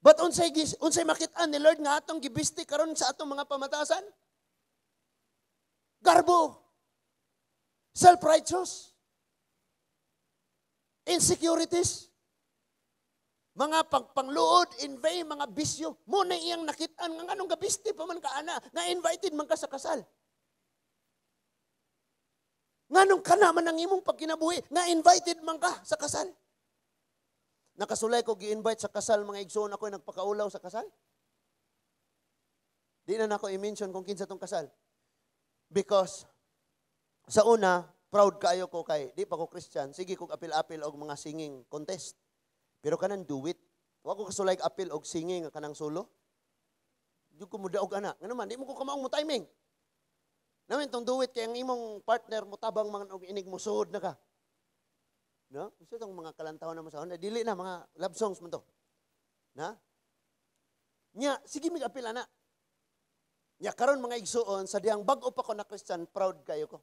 But unsay makit-an ni Lord nga atong gibisti karon sa atong mga pamatasan? Garbo. Self-righteous. Insecurities. Mga pangluod, envy, mga bisyo. Muna iyang nakitaan nga nganong gabisti pa man ka ana, nga invited man ka sa kasal. Nganong kana man ang imong pagkinabuhi, nga invited man ka sa kasal. Nakasulay ko gi-invite sa kasal, mga igsoon, ako nagpakaulaw sa kasal. Di na nako i-mention kung kinsa tong kasal. Because sa una, proud kaayo ko kay di pa ko Christian, sige kog apil-apil og mga singing contest. Pero kanang do it. Wa ko kasulay apil og singing kanang solo. Di ko mudaog ana. Ngano man, di mo ko kamaong mo timing. Namin tong do it kay ang imong partner mo tabang mga og inig mo suod na ka. No? Gusto tong mga kalantawon na mo sa una, dili na mga love songs man to. Na? Nya, sige mig apil ana. Nya karon mga igsuon, sa diyang bag-o pa ko na Christian, proud kayo ko.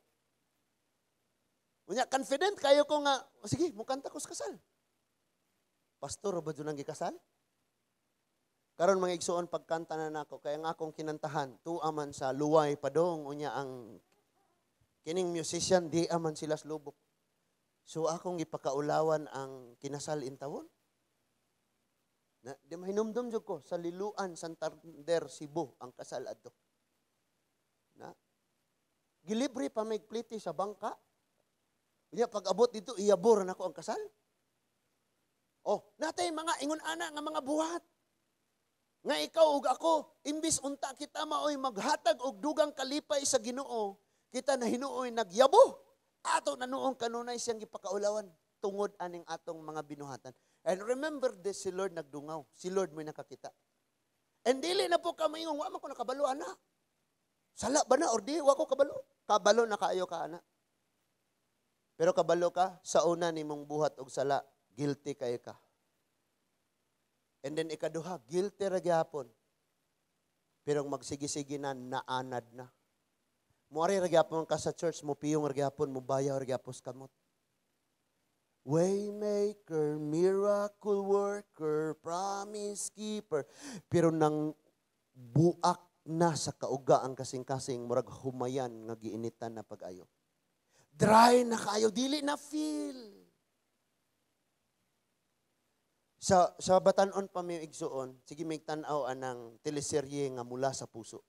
Unya confident kayo ko nga, oh, sige, mukanta ko sa kasal. Pastor ba dyan ang gikasal? Karon mga igsuon, pagkanta na nako, kaya nga akong kinantahan, tuwa man sa luway padong, unya ang kining musician, di aman sila sa lubok. So akong gipakaulawan ang kinasal intawon. Na, di mahinumdum jud ko sa Liluan, Santander, Cebu, ang kasal adto. Na, gilibre pa may pliti sa bangka. Unya pag abot dito, iyabor na ako ang kasal. Oh, natay mga ingon ana nga mga buhat. Nga ikaw ug ako, imbis unta kita maoy maghatag og dugang kalipay sa Ginoo, kita na hinuoy nagyabo. Ato na noong kanunay siyang gipakaulawan tungod aning atong mga binuhatan. And remember this, si Lord nagdungaw. Si Lord mo'y nakakita. And dili na po ka maingon, wa man ko nakabalo ana. Sala ba na or di wa ko kabalo? Kabalo na kaayo ka ana. Pero kabalo ka, sa una nimong buhat og sala, guilty kay ka. And then ikaduha, guilty ra gyapon. Pero magsige-sige na, naanad na. Muari ra gyapon ka sa church, mo piyong ra gyapon, mo bayaw ra gyapon sa kamot. Waymaker, miracle worker, promise keeper. Pero nang buak na sa kauga ang kasing-kasing, murag humayan nga giinitan na pag-ayo. Dry na kaayo, dili na feel. Sa batan-on pa mi, igsuon, sige may tan-aw anang teleserye nga Mula sa Puso.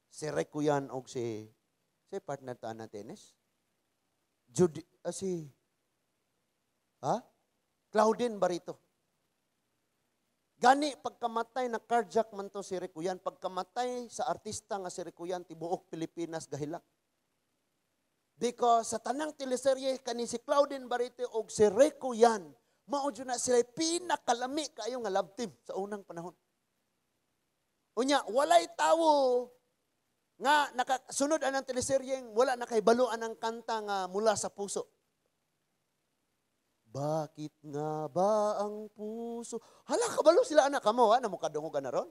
Si Rico yan og si partner ta na tennis. Judy, si ha? Claudine Barito. Gani pagkamatay na cardiac man to si Rico Yan, pagkamatay sa artista nga si Rico Yan, tibuok Pilipinas gahilak. Because sa tanang teleserye kani si Claudine Barito og si Rico Yan, mao jud na sila pinakalami kaayo nga love team sa unang panahon. Unya, walay tawo nga nakasunod anang teleserye wala na kahibalo anang kanta nga Mula sa Puso. Bakit nga ba ang puso? Hala, kabalo sila anak kamo, ha? Namukadungog na ron.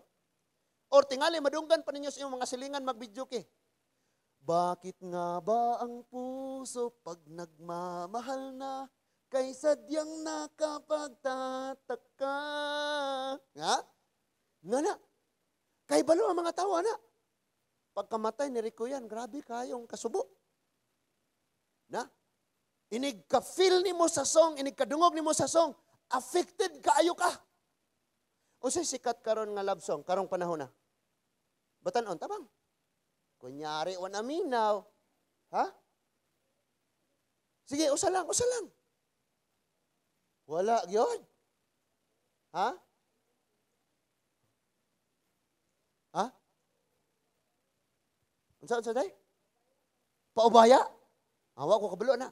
Or tingali, madunggan pa ninyo sa inyong mga silingan magbidyo ke. Bakit nga ba ang puso pag nagmamahal na kay sadyang nakapagtataka? Nga? Nga na. Kay balo ang mga tao, ana. Pagkamatay ni Rico Yan, grabe kayong kasubo. Na? Inig ka-feel nimo sa song, inig kadungog nimo sa song, affected kaayo ka. Unsay sikat karon nga love song karong panahon na? Batan-on tabang. Kunyari wa naminaw. Ha? Sige, usa lang, usa lang. Wala gyud. Ha? Ha? Unsa unsa day? Paubaya? Awa ko kabalo na.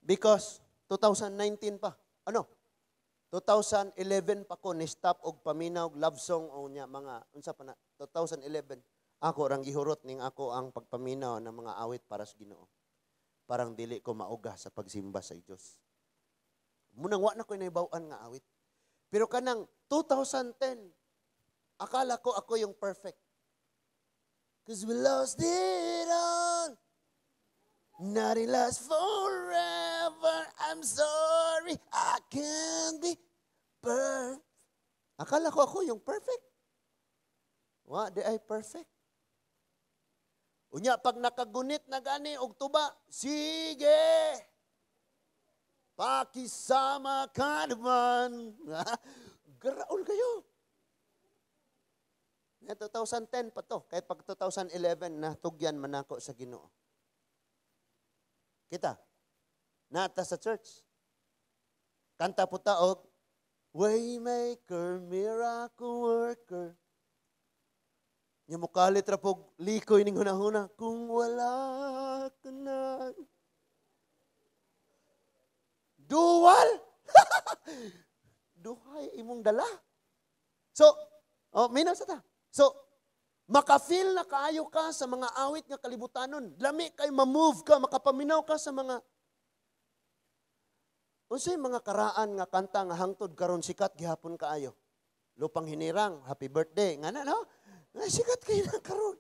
Because 2019 pa. Ano? 2011 pa ko ni stop og paminaw og love song o niya mga unsa pa na 2011. Ako rang gihurot ning ako ang pagpaminaw ng mga awit para sa Ginoo. Parang dili ko mauga sa pagsimba sa Dios. Munang wa na ko nahibaw-an nga awit. Pero kanang 2010, akala ko ako yung perfect. 'Cause we lost it all. Nothing lasts forever. I'm sorry, I can't be perfect. Akala ko ako yung perfect. Wa, di ay perfect. Unya, pag nakagunit na gani og tuba, sige, pakisama ka naman. Garaol kayo. Nga 2010 pa to. Kahit pag 2011, natugyan man ako sa Ginoo. Kita, nata sa church. Kanta po ta og Waymaker, miracle worker. Nya mukalit ra pog likoy ning hunahuna kung wala ka na. Duwal. Duhay imong dala. So, oh, minaw sa ta. So, maka-feel na kaayo ka sa mga awit nga kalibutanon. Lami kay ma-move ka, makapaminaw ka sa mga unsay mga karaan nga kanta nga hangtod karon sikat gihapon kaayo. Lupang Hinirang, Happy Birthday. Nga na, no? Nga sikat kayo na karon.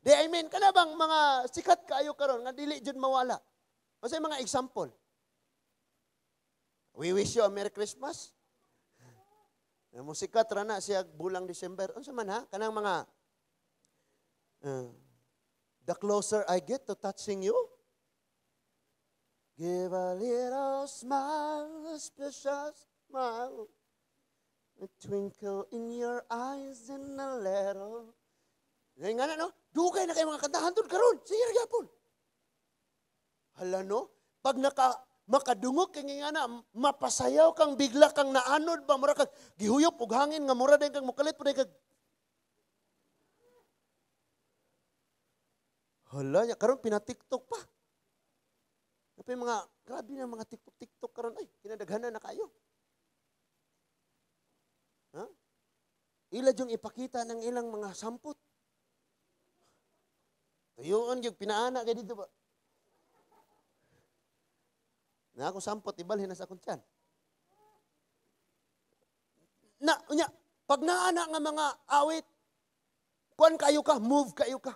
Di, I mean, kana bang mga sikat kaayo karon nga dili jud mawala. Unsay mga example? We wish you a Merry Christmas. Musikat ra na siya bulang December. Unsa man ha? Kanang mga the closer I get to touching you, give a little smile, a special smile, a twinkle in your eyes and a little. Ngayon nga na, no? Dugay na kayo mga kantahan doon karon. Sige, gyapon. Hala, no? Pag makadungog kay nga na, mapasayaw kang bigla kang naanod ba, mura kag gihuyop og hangin nga mura din kang mukalit pa din kag. Hala, karon pina-TikTok pa. Napay mga, grabe na mga TikTok karon ay, kinadaghanan na kayo. Ha? Ila yung ipakita ng ilang mga sampot. Tuyuon yung pinaana kay dito ba? Na akong sampot ibalhin na sa akong tiyan. Na unya, pag naana nga mga awit, kuan kayo ka, move kayo ka.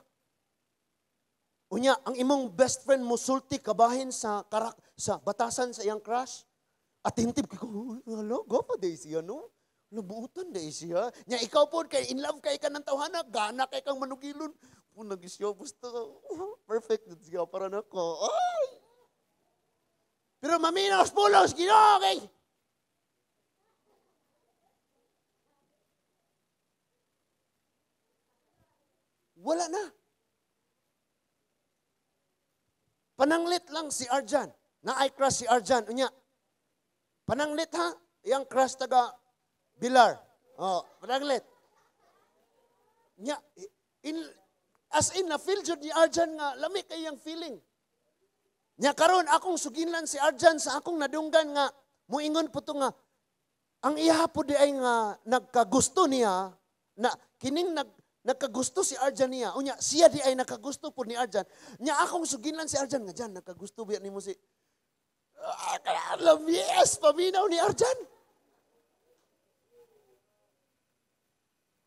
Unya, ang imong best friend mo sulti kabahin sa karak sa batasan sa iyang crush. Attentive kay ko, "Hala, gwapa day siya, no? Nabuutan day siya." Nya ikaw po kay in love kay ka ng tawhana, gana kay kang manugilon. Po nagisiya basta perfect na siya para nako. Ay! Pero maminaw sa pulos, Ginoo kay. Wala na. Pananglit lang si Arjan. Naay crush si Arjan. Unya. Pananglit ha. Iyang crush taga Bilar. Oh, pananglit. Nya, as in, na-feel jud ni Arjan nga, lami kay iyang feeling. Nya karon akong suginlan si Arjan sa akong nadunggan nga, muingon po to nga, ang iya po di ay nga nagkagusto niya, na kining nagkagusto si Arjan niya, unya siya di ay nakagusto po ni Arjan. Nya akong suginlan si Arjan nga, "Jan, nagkagusto biya nimo si," alam, yes, paminaw ni Arjan.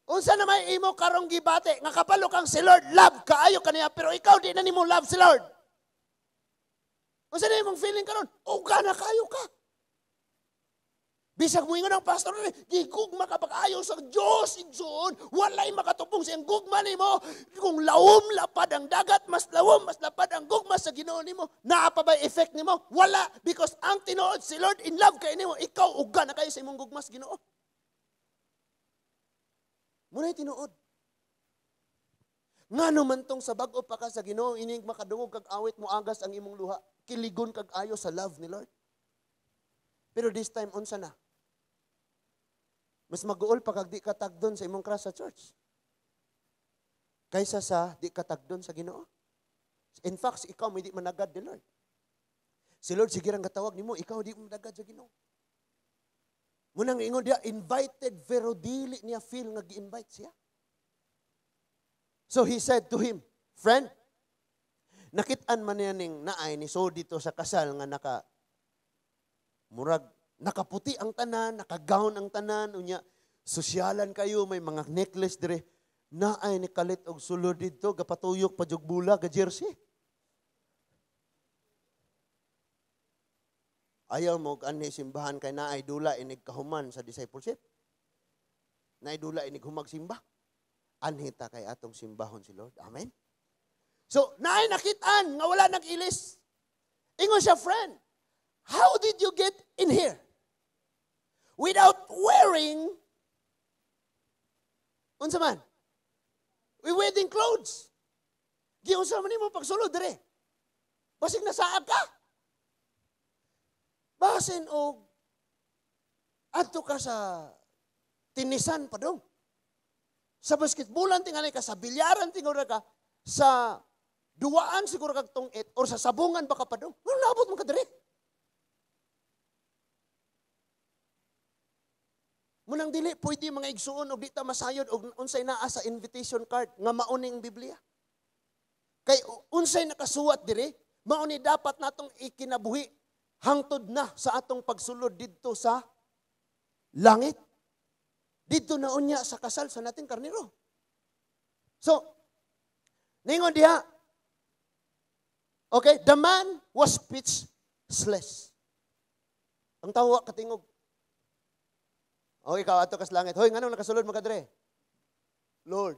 Unsa na may imo karong gibate nga kapalo kang si Lord love kaayo kaniya pero ikaw di na nimo love si Lord? Unsa na imong feeling karon? Uga na kayo ka. Bisag moingon ang pastor, gigugma ka pag-ayo sa Diyos, igsoon, walay makatupong sa iyang gugma nimo. Kung lawom lapad ang dagat, mas lawom, mas lapad ang gugma sa Ginoo nimo. Naa pa ba effect nimo? Wala, because ang tinuod si Lord in love kay nimo, ikaw uga na kayo sa imong gugma sa Ginoo. Muna'y tinuod. Ngano man tong sa bag-o pa ka sa Ginoo, inig makadungog kag awit mo agas ang imong luha, kiligon kag ayo sa love ni Lord. Pero this time, unsa na? Mas maguol pa kag di ka tagdon sa imong crush sa church kaysa sa di ka tagdon sa Ginoo. In fact, ikaw may di managad ni Lord. Si Lord sige rang gatawag nimo, ikaw di managad sa Ginoo. Munang ingon diya, invited pero dili niya feel nga gi-invite siya. So he said to him, "Friend," nakit-an man niya ning naay ni so dito sa kasal nga naka murag nakaputi ang tanan, nakagown ang tanan, unya sosyalan kayo, may mga necklace dire. Naay ni kalit og sulod didto, gapatuyok pa jug bula, ga jersey. Ayaw mo anhi simbahan kay naay dula inig kahuman sa discipleship. Naay dula inig humag simba. Anhi ta kay atong simbahon si Lord. Amen. So, naay nakitaan nga wala nag-ilis. Ingon siya, "Friend, how did you get in here without wearing," unsa man? "Wedding clothes. Giunsa man nimo pagsulod dire? Basig nasaag ka. Basin og adto ka sa tinisan pa dong. Sa basketballan tingali ka, sa bilyaran tingali ka, sa duwaan siguro kag tungit, or sa sabungan baka pa dong. Ano naabot mo ka dire?" Munang dili pwede mga igsuon og di ta masayod og unsay naa sa invitation card nga mauning Biblia. Kay unsay nakasuwat diri, mauni dapat natong ikinabuhi hangtod na sa atong pagsulod didto sa langit. Didto na unya sa kasal sa nating karnero. So, ningon diha, okay, the man was speechless. Ang tawo katingog. O ikaw ato kas langit. "Hoy, nganong nakasulod man ka dre?" "Lord,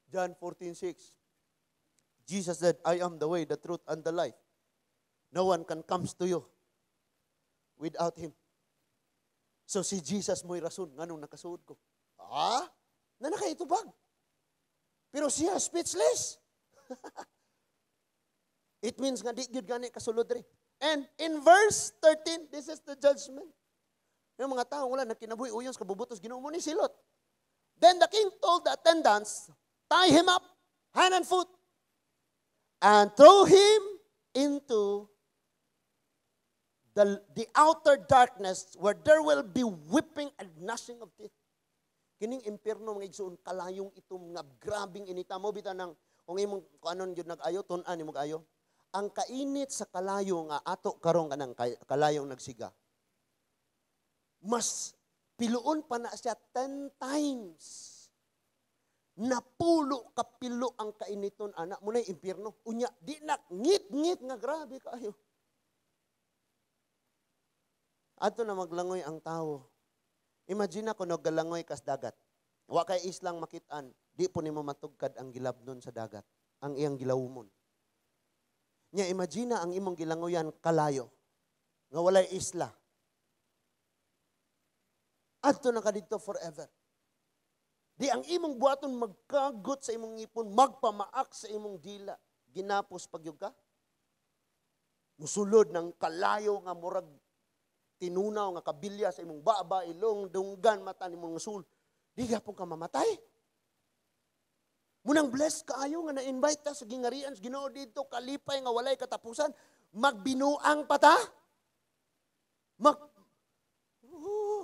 John 14:6. Jesus said, 'I am the way, the truth, and the life. No one can comes to you without Him.' So si Jesus mo'y rason nganong nakasulod ko." Ah? Na nakaitubag. Pero siya speechless. It means nga di gyud gani kasulod dre. And in verse 13, this is the judgment. Yung mga tao wala nagkinabuhi uyon sa kabubutos Ginoo mo ni silot. Then the king told the attendants, "Tie him up, hand and foot, and throw him into the outer darkness where there will be weeping and gnashing of teeth." Kining impierno mga igsuon kalayong itom nga grabing inita mo bita ng kung imong kung anon gyud nag-ayo tun-an nimo ayo. Ang kainit sa kalayo nga ato karon, kanang kalayong nagsiga, mas piluon pa na siya 10 times. Napulo ka pilo ang kainiton ana mo na impyerno. Unya di na ngit-ngit nga grabe kaayo. Adto na maglangoy ang tawo. Imagine kung naggalangoy kas dagat. Wa kay islang makitaan, di po nimo matugkad ang gilabnon sa dagat, ang iyang gilawmon. Nya imagine ang imong gilangoyan kalayo nga walay isla. Adto na ka didto forever. Di ang imong buhaton magkagot sa imong ngipon, magpamaak sa imong dila. Ginapos pagyug ka. Musulod ng kalayo nga murag tinunaw nga kabilya sa imong baba, ilong, dunggan, mata nimong sul. Di gyapon ka mamatay. Munang bless kaayo nga na-invite ta sa gingarian sa Ginoo didto, kalipay nga walay katapusan. Magbinuang pa ta.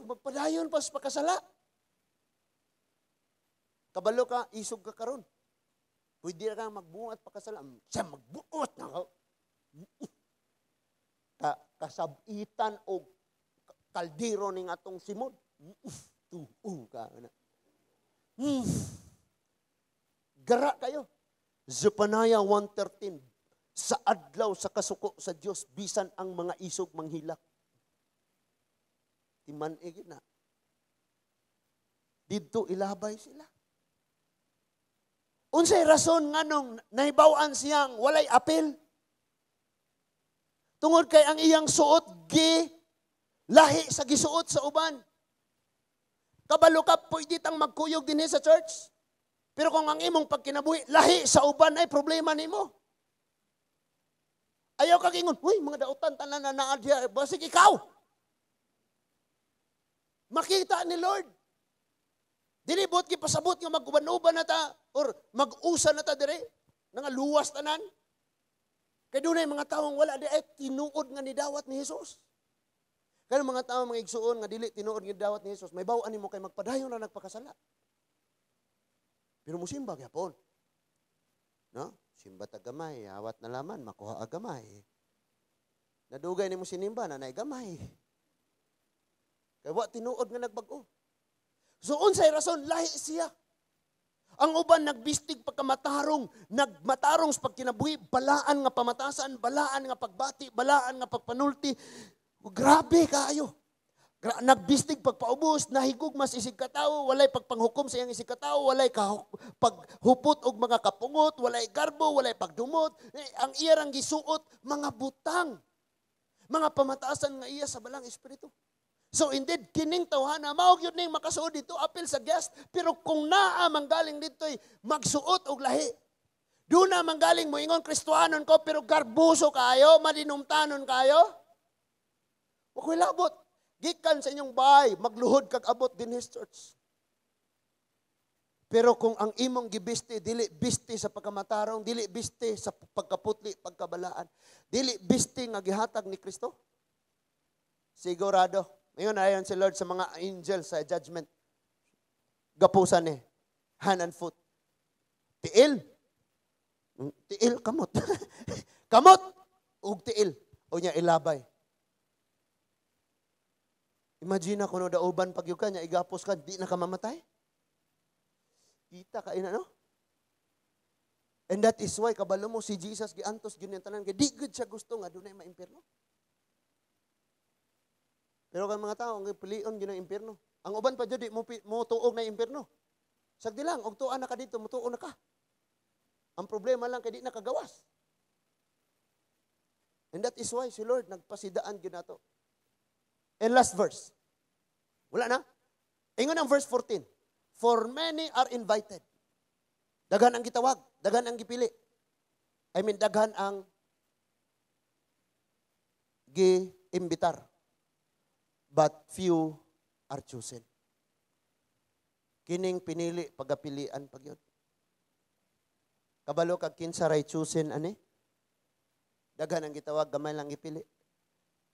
Magpadayon pa sa pagkasala. Kabalo ka, isog ka karon. Pwede ka magbuhat pagkasala. Siya magbuot na ka. Kasabitan o kaldero ning atong simod. Tuo ka na. Gara kayo. Zephaniah 1:13. Sa adlaw sa kasuko sa Dios, bisan ang mga isog manghilak. Timan igit na. Didto ilabay sila. Unsay rason nganong nahibaw-an siyang walay apil? Tungod kay ang iyang suot gi lahi sa gisuot sa uban. Kabalo ka, pwede tang magkuyog dinhi sa church. Pero kung ang imong pagkinabuhi lahi sa uban, ay problema nimo. Ayaw kag ingon, "Uy, mga dautan tanan na naa diha, basig ikaw." Makita ni Lord. Dili buot gipasabot nga mag-uban-uban na ta or mag-usa na ta dire, nga luwas tanan. Kay dunay mga tawong wala di ay tinuod nga nidawat ni Jesus. Kaya mga tao, mga igsuon nga dili tinuod nga nidawat ni Jesus, may bawaan nimo kay magpadayon na nagpakasala. Pero musimba gyapon. No? Simba ta gamay, awat na laman makuha ag gamay. Nadugay nimo sinimba na nay gamay. Kay wa tinuod nga nagbag-o. So unsay rason lahi siya? Ang uban nagbistig pagkamatarong, nagmatarong sa pagkinabuhi, balaan nga pamatasan, balaan nga pagbati, balaan nga pagpanulti. Grabe kaayo. Nagbistig pagpaubos, nahigugma sa isig katawo, walay pagpanghukom sa iyang isig katawo, walay paghupot og mga kapungot, walay garbo, walay pagdumot. Ang iya rang gisuot, mga butang, mga pamatasan nga iya sa balang espiritu. So indeed, kining tawhana, mao gyud ning makasuod dito, apil sa guest, pero kung naa manggaling dito'y magsuot og lahi. Doon na manggaling moingon, "Kristohanon ko," pero garbuso kayo, madinumtanon kayo. Wa ko'y labot. Gikan sa inyong bahay, magluhod kag abot dinhi sa church. Pero kung ang imong gibisti, dili bisti sa pagkamatarong, dili bisti sa pagkaputli, pagkabalaan, dili bisti nga gihatag ni Kristo, sigurado. Ngayon, ayon si Lord sa mga angel sa judgment. Gapusan ni, hand and foot. Tiil. Tiil, kamot. Kamot! Ug tiil. O niya ilabay. Imagine kung dauban pag ka niya, igapos ka, di na ka mamatay. Kita ka ina, no? And that is why, kabalo mo, si Jesus giantos gyud niyang tanan, kay di gud siya gusto nga dunay maimpierno. Pero kang mga tao, ang pilion gyud ang impierno. Ang uban pa jud di mo tuog na impierno. Sagdi lang, og tuan na ka dito, mutuo na ka. Ang problema lang kay di na kagawas. And that is why si Lord nagpasidaan gyud nato. And last verse. Wala na? Ingon ang verse 14. For many are invited. Daghan ang gitawag, daghan ang gipili. I mean, daghan ang gi-imbitar. But few are chosen. Kining pinili, pagapilian pagyud. Kabalo kag kinsa ray chosen ani? Daghan ang gitawag, gamay lang gipili.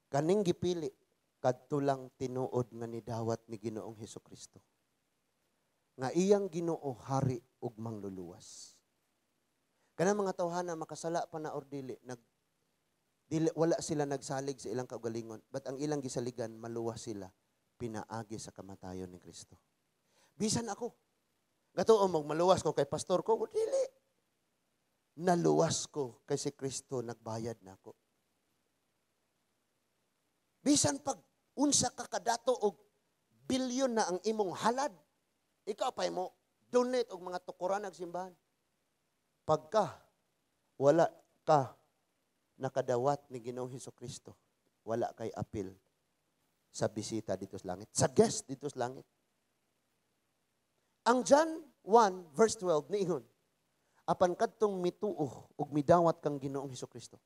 Kaning gipili, kadto lang tinuod nga nidawat ni Ginoong Hesus Kristo. Nga iyang Ginoo, hari ug mangluluwas. Kanang mga tawhana makasala pa na or dili, nag Dili, wala sila nagsalig sa ilang kaugalingon, but ang ilang gisaligan, maluwas sila pinaagi sa kamatayon ni Kristo. Bisan ako, gatuo mo maluwas ko kay pastor ko, dili. Naluwas ko kay si Kristo nagbayad nako. Bisan pag unsa ka kadato og bilyon na ang imong halad, ikaw pa mo donate og mga tukuran ag simbahan. Pagka wala ka nakadawat ni Ginoong Hesus Kristo, wala kay apil sa bisita dito sa langit, sa guest dito sa langit. Ang John 1 verse 12 niingon, apan kadtong mituo ug midawat kang Ginoong Hesus Kristo,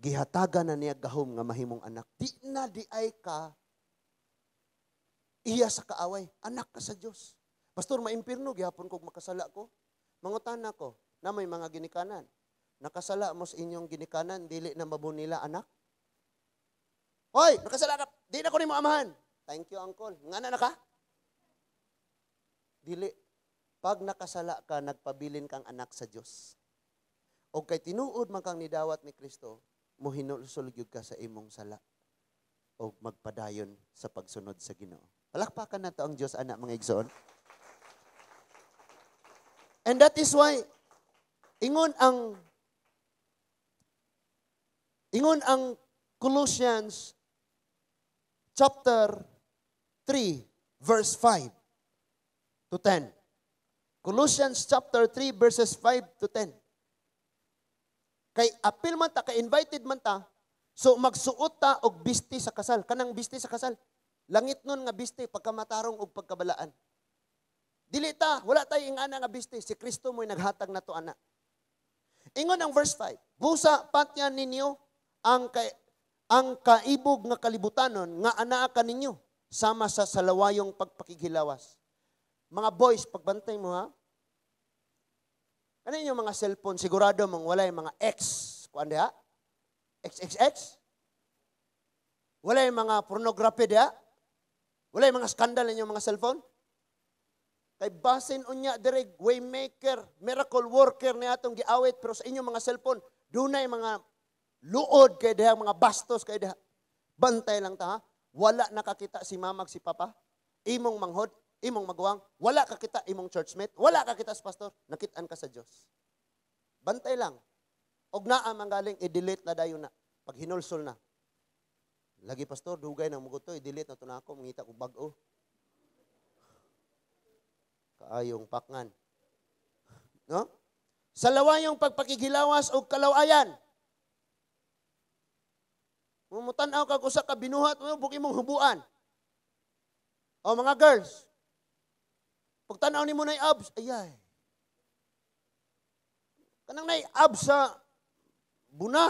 gihatagan na niya gahom nga mahimong anak. Di na di ay ka iya sa kaaway, anak ka sa Dios. Pastor, maimpirno gihapon kog makasala ko. Mangutana ko, na may mga ginikanan. Nakasala mo sa inyong ginikanan, dili na mabunila anak? Hoy, nakasala ka, di na ko nimo amahan. Thank you, uncle. Nga na ka? Dili. Pag nakasala ka, nagpabilin kang anak sa Dios. O kay tinuod man kang nidawat ni Kristo, mohinulsol gyud ka sa imong sala o magpadayon sa pagsunod sa Ginoo. Palakpakan nato ang Dios, anak, mga igsoon. And that is why ingon ang Colossians chapter 3 verse 5 to 10. Colossians chapter 3 verses 5 to 10. Kay apil man ta, kay invited man ta, so magsuot ta og bisti sa kasal. Kanang bisti sa kasal. Langit nun nga bisti, pagkamatarong og pagkabalaan. Dili ta, wala tayo ingana nga bisti. Si Kristo mo'y naghatag na to ana. Ingon ang verse 5, busa patyan ninyo ang kaibog nga kalibutanon nga anaa kaninyo sama sa salawayong pagpakighilawas. Mga boys, pagbantay mo ha. Ano yung mga cellphone, sigurado mong wala yung mga X. Kuan diha? XXX? Wala yung mga pornography diha? Wala yung mga skandal inyong mga cellphone? Kay basin unya direg waymaker, miracle worker ni atong giawit, pero sa inyong mga cellphone dunay mga luod kay diha, mga bastos kay diha. Bantay lang ta ha. Wala nakakita si mama si papa, imong manghod, imong maguwang, wala kakita imong churchmate, wala kakita sa pastor, nakitaan ka sa Dios. Bantay lang. Og naa man galing, i-delete na dayon na. Pag hinulsol na. Lagi pastor, dugay na mugot to, i-delete na to na ako, mangita ko bag-o. Kaayong pakngan. No? Sa lawayong pagpakighilawas o kalawayan. Mumutan-aw kag usa ka binuhat mo, buki mong hubuan. O mga girls, pagtan-aw nimo nay abs, ayay. Kanang nay abs sa buna.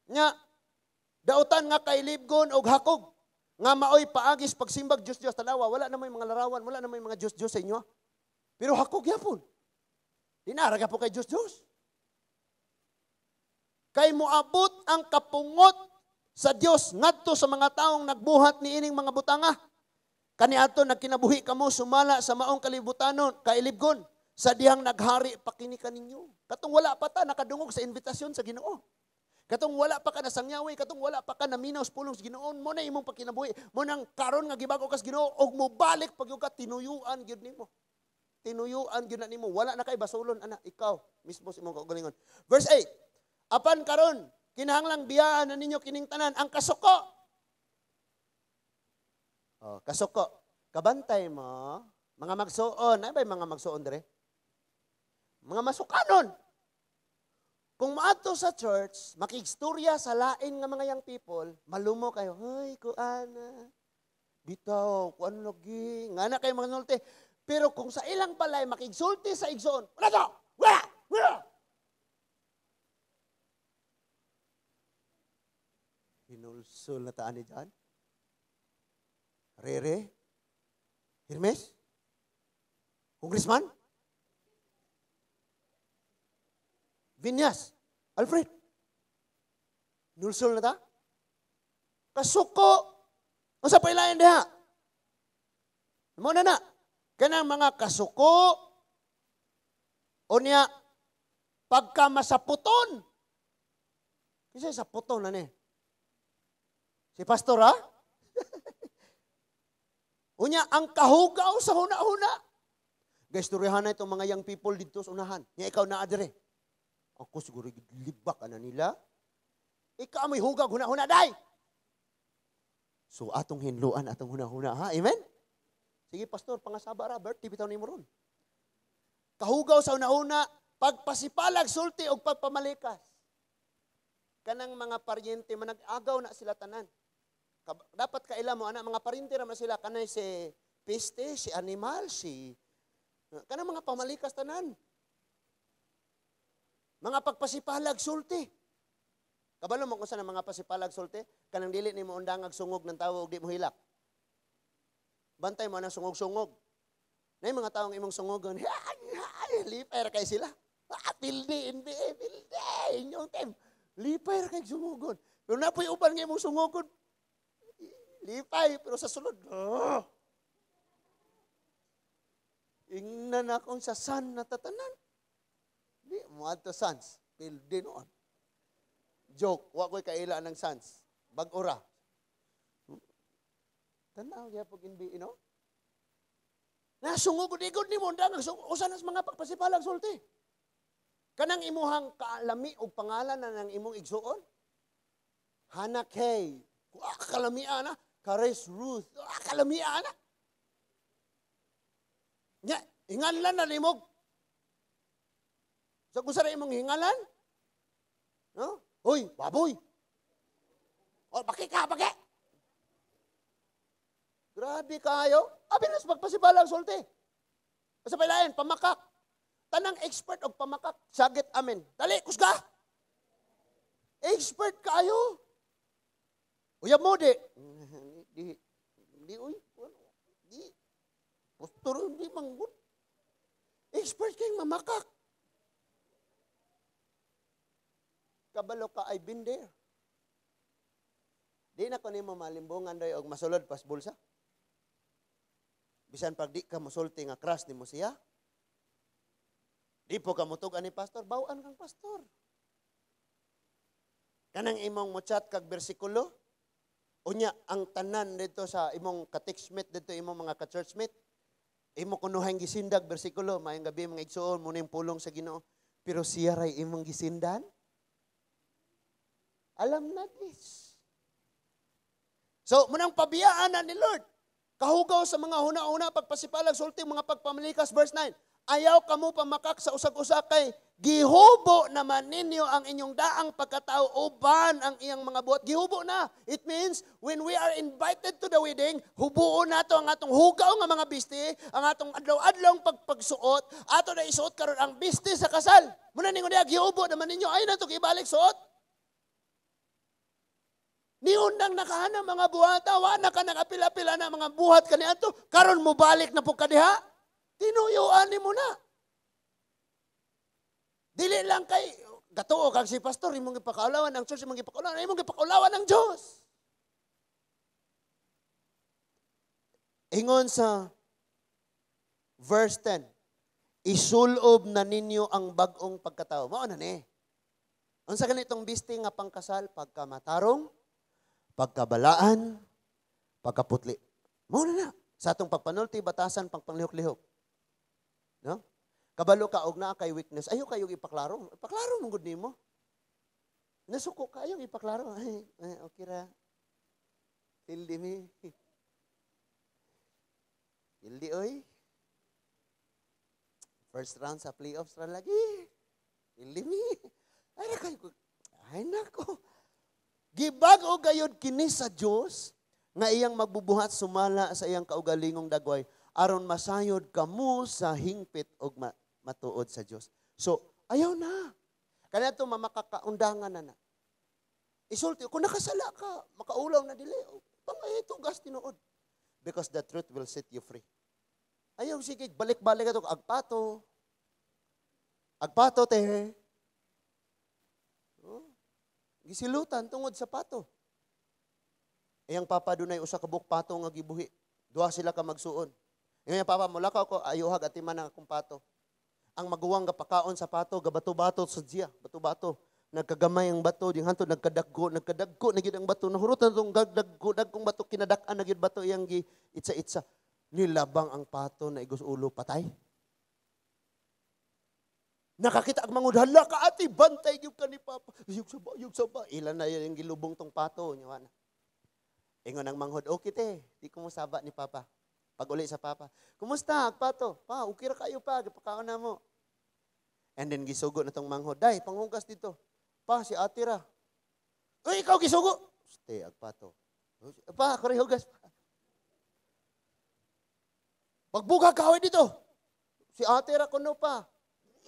Nya, dautan nga kay libgon og hakog nga maoy paagis pagsimbag Dios Dios tanawa, wala na may mga larawan, wala na may mga Dios Dios sa inyo. Pero hakog gyapon. Dinara gyapon kay Dios Dios. Kay moabot ang kapungot sa Dios ngadto sa mga taong nagbuhat niining mga butanga. Kaniadto nagkinabuhi kamo sumala sa maong kalibutanon, kailibgon, sa dihang naghari pa kini kaninyo. Katong wala pa ta nakadungog sa invitasyon sa Ginoo. Katong wala pa ka nasangyawi, katong wala pa ka naminaw sa pulong sa Ginoo, mo na imong pagkinabuhi, mo nang karon nga gibago kas Ginoo og mobalik pag ka tinuyuan gyud nimo. Tinuyuan gyud na nimo, wala na kay basulon ana ikaw mismo sa imong kaugalingon. Verse 8. Apan karon kinahanglang biyaan na ninyo kining tanan ang kasuko. Oh, kasuko. Kabantay mo, mga magsuon, ay ba mga magsuon dire? Mga masukanon. Kung maadto sa church, makigstorya sa lain nga mga young people, malumo kayo, "Ay, kuana. Bitaw, kuan lagi." Nga na kayo mga nulti. Pero kung sa ilang balay, makigsulti sa igsoon, "Wala to! Wala! Wala!" Hinulsul na taan ni John? Rere? Hermes? Congressman? Vinyas? Alfred? Nulsul na ta? Kasuko! Unsa pa ilain diha? Mo na na. Kanang mga kasuko, o niya, pagka masaputon, Kasi sa puto na ni. Si pastor, ha? Unya, ang kahugaw sa huna-huna. Guys, turihan na itong mga young people dito sa unahan. Nga ikaw na adre. Ako siguro libak na nila. Ikaw may hugag huna-huna, day! So atong hinluan, atong huna-huna, ha? Amen? Sige, pastor, pangasaba ra, birthday bitaw nimo ron. Kahugaw sa huna-huna, pagpasipalag sulti og pagpamalikas. Kanang mga paryente, manag-agaw na sila tanan. Dapat kaila mo, ana, mga paryente ra sila, kanay si peste, si animal, si kanang mga pamalikas tanan. Mga pagpasipalag sulti. Kabalo mo kung saan ang mga pasipalag sulti? Kanang dili nimo undangag sungog ng tawo ug di mo hilak. Bantay mo ang sungog-sungog. Nay mga taong imong sungogon, lipay ra kay sila. Ah, pildi, NBA, pildi, inyong team. Lipay ra kay sungogon. Pero napoy uban nga imong sungogon, lipay, pero sa sulod, oh. Ingnan akong sa sun natatanan. Di, mo adto Suns, pildi noon. Joke, wa ko'y kaila ng Suns. Bag-ora. Tanaw gyapon NBA, no? Nasungog igod nimo undang usa nas mga pagpasipalag sulti. Kanang imuhang kalami og pangalan na ng imong igsuon. Hannah Kay. Ah, kalamia na. Karis Ruth. Ah, kalamia na. Nya, hingalan na nimog. So kung sa imong hingalan? No? Hoy, baboy. O, baki ka, baki. Grabe kayo. Abi nas magpasibalang sulti. Sa pailain, pamakak. Tanang expert og pamakak, sagit amen. Dali, kusga. Expert kayo. Uyab mo, di. Di, di, uy. Di. Pastor, di manggod. Expert kayong mamakak. Kabalo ka, I've been there. Di na ko nimo malimbungan doy og masulod pas bulsa. Bisan pag di ka mosulti nga crush nimo siya. Di po ka mutug ani pastor, bawaan kang pastor. Kanang imong mo-chat kag bersikulo, unya ang tanan dito sa imong ka-textmate dito imong mga ka-churchmate, imo kunuhang gisindag bersikulo, maayong gabi mga igsuon, muna yung pulong sa Ginoo. Pero siya ray imong gisindan? Alam na this. So, munang pabiyaan na ni Lord. Kahugaw sa mga huna-huna, pagpasipalag, sulti, mga pagpamalikas, verse 9. Ayaw kamo pamakak sa usag-usa kay gihubo naman ninyo ang inyong daang pagkatao uban ang iyang mga buhat. Gihubo na. It means when we are invited to the wedding, hubuon nato ang atong hugaw nga mga bisti, ang atong adlaw-adlaw pagpagsuot, ato na isuot karon ang bisti sa kasal. Muna ningon niya, gihubo naman ninyo, ay na to ibalik suot. Niundang nakahana mga buhata, wa na ka nakapila-pila na mga buhat kaniadto, karon mobalik na po kadiha. Tinuyuan ni mo na. Dili lang kay gatuo kag si pastor imong gipakaulawan ang church, imong gipakaulawan, imong gipakaulawan ang Dios. Ingon sa verse 10, isulob na ninyo ang bag-ong pagkatao. Mao na ni. Unsa ganitong bisti nga pangkasal? Pagkamatarong, pagkabalaan, pagkaputli. Mao na na. Sa atong pagpanulti, batasan, pagpanglihok-lihok. No? Kabalo ka og naa kay weakness, ayo kayo ipaklaro. Ipaklaro mo gud nimo. Nasuko ka ayaw ipaklaro. Ay, ay, okay ra. Pildi mi. Pildi oy. First round sa playoffs ra lagi. Pildi mi. Ay ra kayo. Ay nako. Gibag-o gayod kini sa Dios nga iyang magbubuhat sumala sa iyang kaugalingong dagway aron masayod kamo sa hingpit og matuod sa Dios. So, ayaw na. Kaniadto mamakakaundangan na na. Isulti, kung nakasala ka, makaulaw na dili, pangay gas tinuod. Because the truth will set you free. Ayaw, sige, balik-balik ato, agpato. Agpato, te. Oh, gisilutan tungod sa pato. Iyang papa dunay usa ka buok pato nga gibuhi. Duha sila ka magsuon. Iyang papa, mulakaw ko, ayuhag atiman ang akong pato. Ang maguwang gapakaon sa pato, gabato-bato sa diya, bato-bato. Nagkagamay ang bato, di hantod nagkadagko, nagkadagko na gyud ang bato. Nahurutan tong dagko, dagkong bato, kinadak-an na gyud bato iyang gi itsa-itsa. Nilabang ang pato na igos ulo, patay. Nakakita ang manghod, "Hala ka, ate, bantay gyud ka ni Papa." Yug saba, yug saba. Ilan na yung gilubong tong pato. Nya na. Ingon ang manghod, "Okay te, di ko mo saba ni Papa." Pag uli sa papa, "Kumusta, pato?" "Pa, okay ra kayo pa, gipakaon na mo." And then gisugo na tong manghod, "Day, panghugas dito." "Pa, si ate ra." "Uy, ikaw gisugo." Stay, agpato. "Pa, ako rin hugas pa." "Pagbuga kahoy dito." "Si ate ra kuno pa."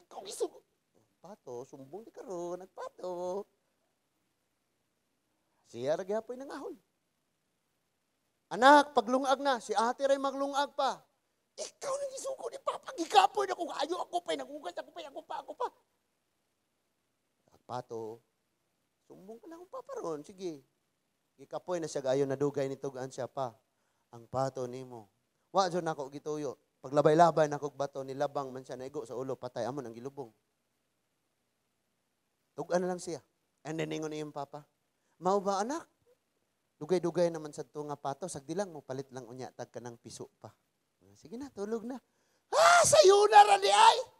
"Ikaw gisugo." Pato, sumbong di karon, nagpato. Siya ra gyapon nangahol. "Anak, paglungag na, si ate ray maglungag pa." "Ikaw nang gisugo ni Papa, gikapoy na ko, ayo ako pa, nagugas ako pa, ako pa, ako pa." Pato, sumbong ka lang akong papa ron, sige. Gikapoy na siya, ayo na dugay ni tugaan siya pa. "Ang pato nimo. Wa jud nako gituyo. Paglabay-labay nako bato, nilabang man siya, naigo sa ulo, patay, amo nang gilubong." Tugan na lang siya. And then ingon iyong papa, "Mao ba, anak? Dugay-dugay naman sa nga pato, sagdi lang mo palit lang unya tag ka ng piso pa. Sige na, tulog na." Ah, sayo na ra di ay.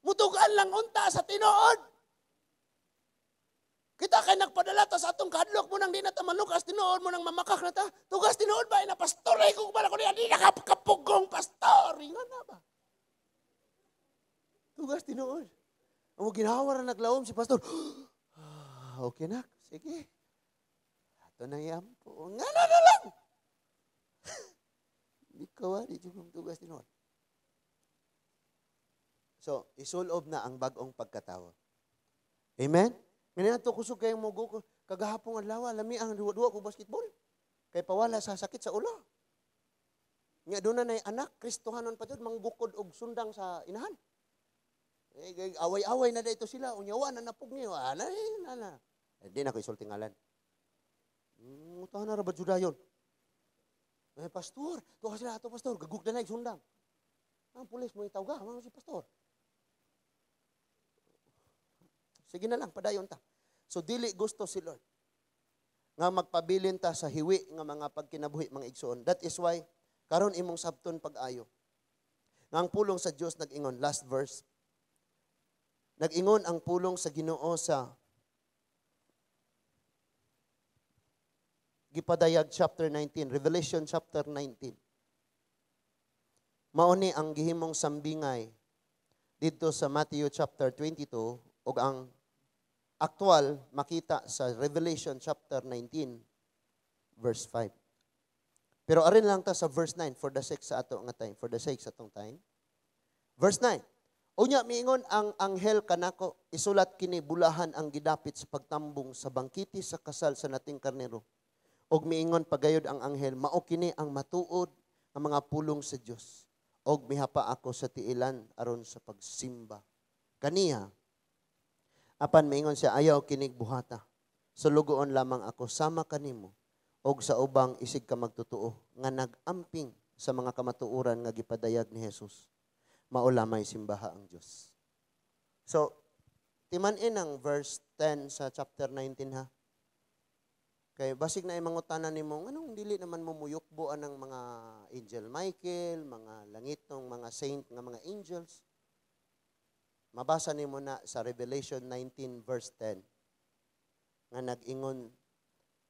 Mutugan lang unta sa tinuod. Kita kay nagpadala ta sa atong kahadlok mo nang di na ta manukas tinuod mo nang mamakak na ta. Tugas tinuod ba na pastor ay kung bala ko niya di nakapugong pastor. Ingon na ba? Tugas tinuod. Ang ginawa ra naglaom si pastor. "Ah, okay na, sige. Ato na yampo. Nga na na lang. Ikaw ah, di jud tugas tinuod." So, isulob na ang bag-ong pagkatawo. Amen? Ngayon ato kusog kayong mugo kagahapong adlaw, lami ang duwa-duwa ko basketball. Kay pawala sa sakit sa ulo. Nya doon na anak, Kristohanon pa jud, manggukod og sundang sa inahan. Eh, away-away na dito sila, unya wa na napug niyo. Ah, na, na, na. Eh, di na ko isulti ngalan. Mutahan na ra ba judayon? "Eh, pastor, tuwa sila ato, pastor, gagug na na sundang." Ang pulis mo itawga, mga si pastor. Sige na lang, padayon ta. So dili gusto si Lord nga magpabilin ta sa hiwi nga mga pagkinabuhi, mga igsoon. That is why karon imong sabton pag-ayo. Nga ang pulong sa Dios nag-ingon, last verse. Nag-ingon ang pulong sa Ginoo sa Gipadayag chapter 19, Revelation chapter 19. Mauni ang gihimong sambingay didto sa Matthew chapter 22 ug ang aktual makita sa Revelation chapter 19 verse 5. Pero arin lang ta sa verse 9 for the sake sa ato nga time, for the sake sa atong time. Verse 9. Unya miingon ang anghel kanako, "Isulat kini: bulahan ang gidapit sa pagtambong sa bangkiti sa kasal sa nating karnero." Og miingon pagayod ang anghel, "Mao kini ang matuod nga mga pulong sa Dios. Og mihapa ako sa tiilan aron sa pagsimba kaniya. Apan miingon siya, "Ayaw kinig buhata. Sulugoon lamang ako sama kanimo og sa ubang isig ka magtotoo nga nag-amping sa mga kamatuoran nga gipadayag ni Jesus. Mao lamay simbaha ang Dios." So, timan-in ang verse 10 sa chapter 19 ha. Kay basig na imangutana nimo, nganong dili naman mo muyukbo ang mga Angel Michael, mga langitong mga saint nga mga angels? Mabasa nimo na sa Revelation 19 verse 10 nga nag-ingon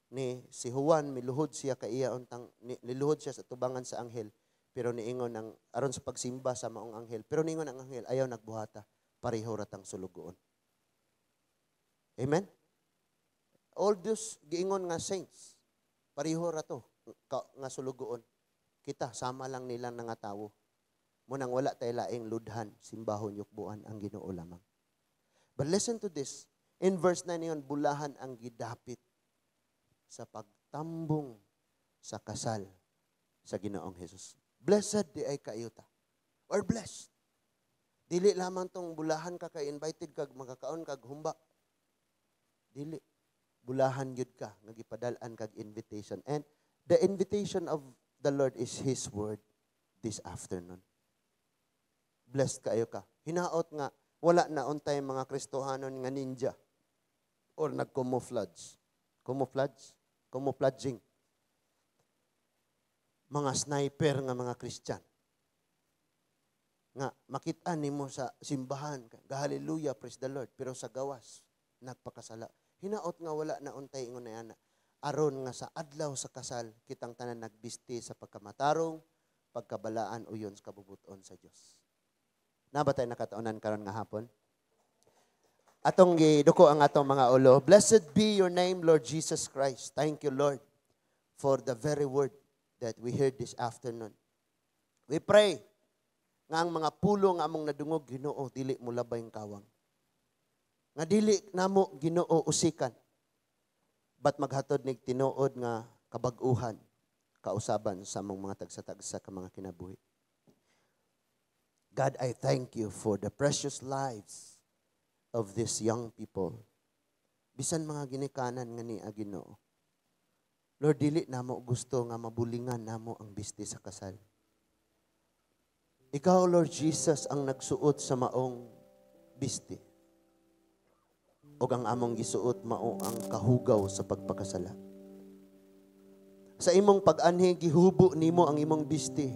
ni si Juan, miluhod siya kay iya untang niluhod siya sa tubangan sa anghel, pero niingon ang aron sa pagsimba sa maong anghel, pero niingon ang anghel, "Ayaw nagbuhata, pareho ra tang sulugoon." Amen. All those giingon nga saints, pareho ra to nga sulugoon. Kita sama lang nila nga tawo. Munang wala tay laing ludhan, simbahon, yukbuan ang Ginoo lamang. But listen to this. In verse 9 yun, bulahan ang gidapit sa pagtambong sa kasal sa Ginoong Jesus. Blessed di ay kayo ta. Or blessed. Dili lamang tong bulahan ka kay invited kag makakaon kag humba. Dili. Bulahan gyud ka nga gipadal-an kag invitation. And the invitation of the Lord is His word this afternoon. Blessed kayo ka. Hinaot nga Wala na untay mga Kristohanon nga ninja or nag-camouflage. Camouflage? Camouflaging. Mga sniper nga mga Christian. Nga makita nimo sa simbahan, hallelujah, praise the Lord, pero sa gawas nagpakasala. Hinaot nga wala na untay ingon na ana. Aron nga sa adlaw sa kasal kitang tanan nagbisti sa pagkamatarong, pagkabalaan uyon sa kabubuton sa Dios. Naa ba tay nakatuonan karon nga hapon? Atong giduko ang atong mga ulo. Blessed be your name, Lord Jesus Christ. Thank you, Lord, for the very word that we heard this afternoon. We pray nga ang mga pulong nga among nadungog, Ginoo, dili mo labay ang kawang. Nga dili namo, Ginoo, usikan. But maghatod nig tinuod nga kabag-uhan, kausaban sa among mga tagsa-tagsa ka mga kinabuhi. God, I thank you for the precious lives of these young people. Bisan mga ginikanan nga ni Ginoo. Lord, dili namo gusto nga mabulingan namo ang bisti sa kasal. Ikaw, Lord Jesus, ang nagsuot sa maong bisti. O ang among gisuot mao ang kahugaw sa pagpakasala. Sa imong pag-anhi, gihubo nimo ang imong bisti.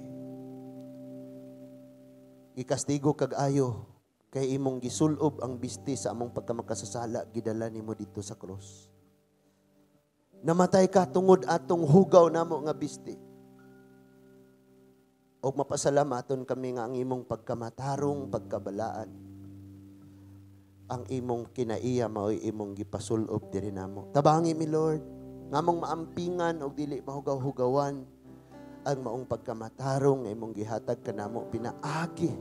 Gikastigo kag ayo, kay imong gisulob ang bisti sa among pagkamakasasala, gidala nimo dito sa krus. Namatay ka tungod atong hugaw namo nga bisti. Og mapasalamaton kami nga ang imong pagkamatarong pagkabalaan, ang imong kinaiya mao'y imong gipasulob diri namo. Tabangi mi, Lord, nga among maampingan og dili mahugaw-hugawan ang maong pagkamatarong nga imong gihatag kanamo pinaagi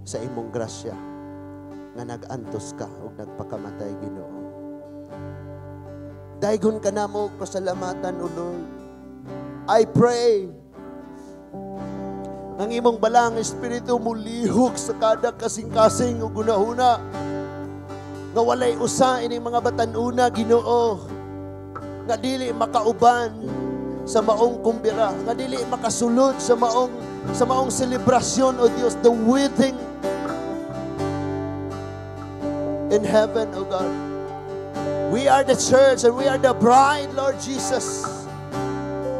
sa imong grasya nga nag-antos ka og nagpakamatay, Ginoo. Daygon ka namo pasalamatan, O Lord. I pray ang imong balang espiritu mulihok sa kada kasing-kasing ug hunahuna nga walay usa ining mga batan-una, Ginoo, nga dili makauban sa maong kumbira, nga dili makasulod sa maong selebrasyon, O Dios, the wedding in heaven, O God. We are the church and we are the bride, Lord Jesus.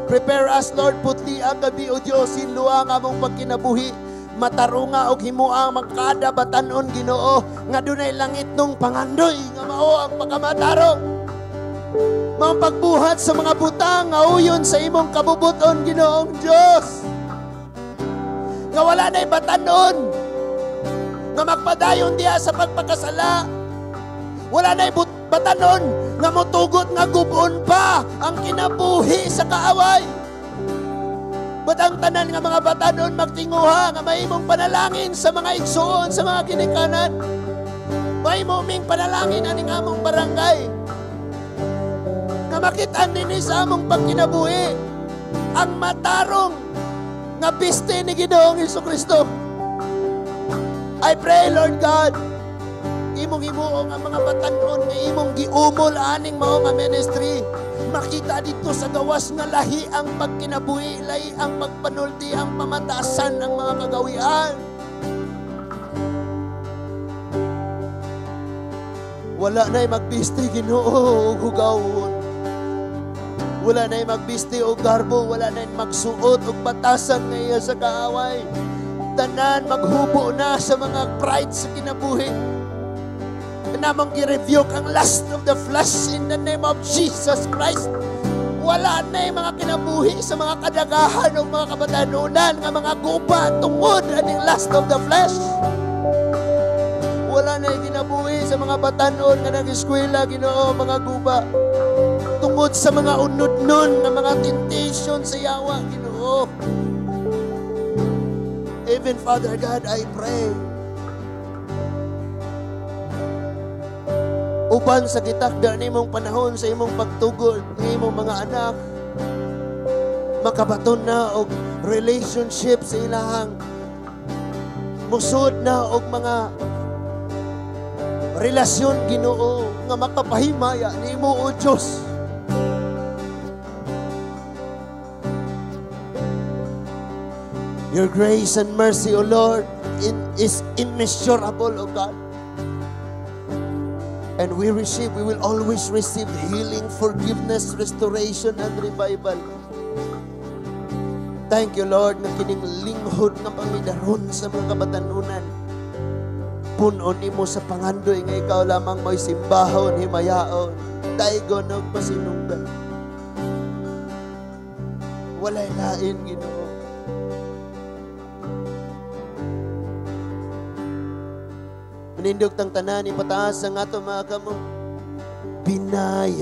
Prepare us, Lord, putli ang gabi, O Diyos, hinlua ang among pagkinabuhi. Matarunga og himua ang kada batanon, Ginoo, nga dunay langit nung pangandoy, nga mao ang pagkamatarong. Mga pagbuhat sa mga butang nga uyon sa imong kabubuton, Ginoong Diyos. Nga wala na'y batanon, nga magpadayon diha sa pagpakasala. Wala na'y batanon nga motugot nga gubon pa ang kinabuhi sa kaaway. But ang tanan nga mga batanon magtinguha nga mahimong panalangin sa mga igsuon, sa mga ginikanan. Mahimo ming panalangin aning among barangay. Nga makit-an dinhi sa among pagkinabuhi ang matarong nga biste ni Ginoong Kristo. I pray, Lord God, imong himuong ang mga batanon nga imong giumol aning mao nga ministry. Makita dito sa gawas nga lahi ang pagkinabuhi, lahi ang pagpanulti, ang pamatasan ng mga kagawian. Wala na'y magbisti, Ginoo, og hugawon. Wala na'y magbisti og garbo, wala na'y magsuot og batasan nga iya sa kaaway. Tanan maghubo na sa mga pride sa kinabuhi. Namang gi-rebuke ang lust of the flesh in the name of Jesus Christ. Wala na yung mga kinabuhi sa mga kadagahan o mga kabatanunan nga mga guba tungod aning lust of the flesh. Wala na yung kinabuhi sa mga batanon nga nag-eskwela, Ginoo, mga guba. Tungod sa mga unod-nun nga mga temptation sa yawa, Ginoo. Even Father God, I pray, uban sa gitakda nimong panahon sa imong pagtugod ng imong mga anak, makabaton na og relationship sa ilahang musod na og mga relasyon, Ginoo, nga makapahimaya nimo, O Dios. Your grace and mercy, O Lord, is immeasurable, O God. And we will always receive healing, forgiveness, restoration, and revival. Thank you, Lord, nga kining linghod nga pangidaron sa mga kabatanunan, puno nimo sa pangandoy nga ikaw lamang mo'y simbahon, himayaon, daygon og pasinunggan. Walay lain, Ginoo. Manindog tang tanan, ipataas ang ato mga kamot. Binaya.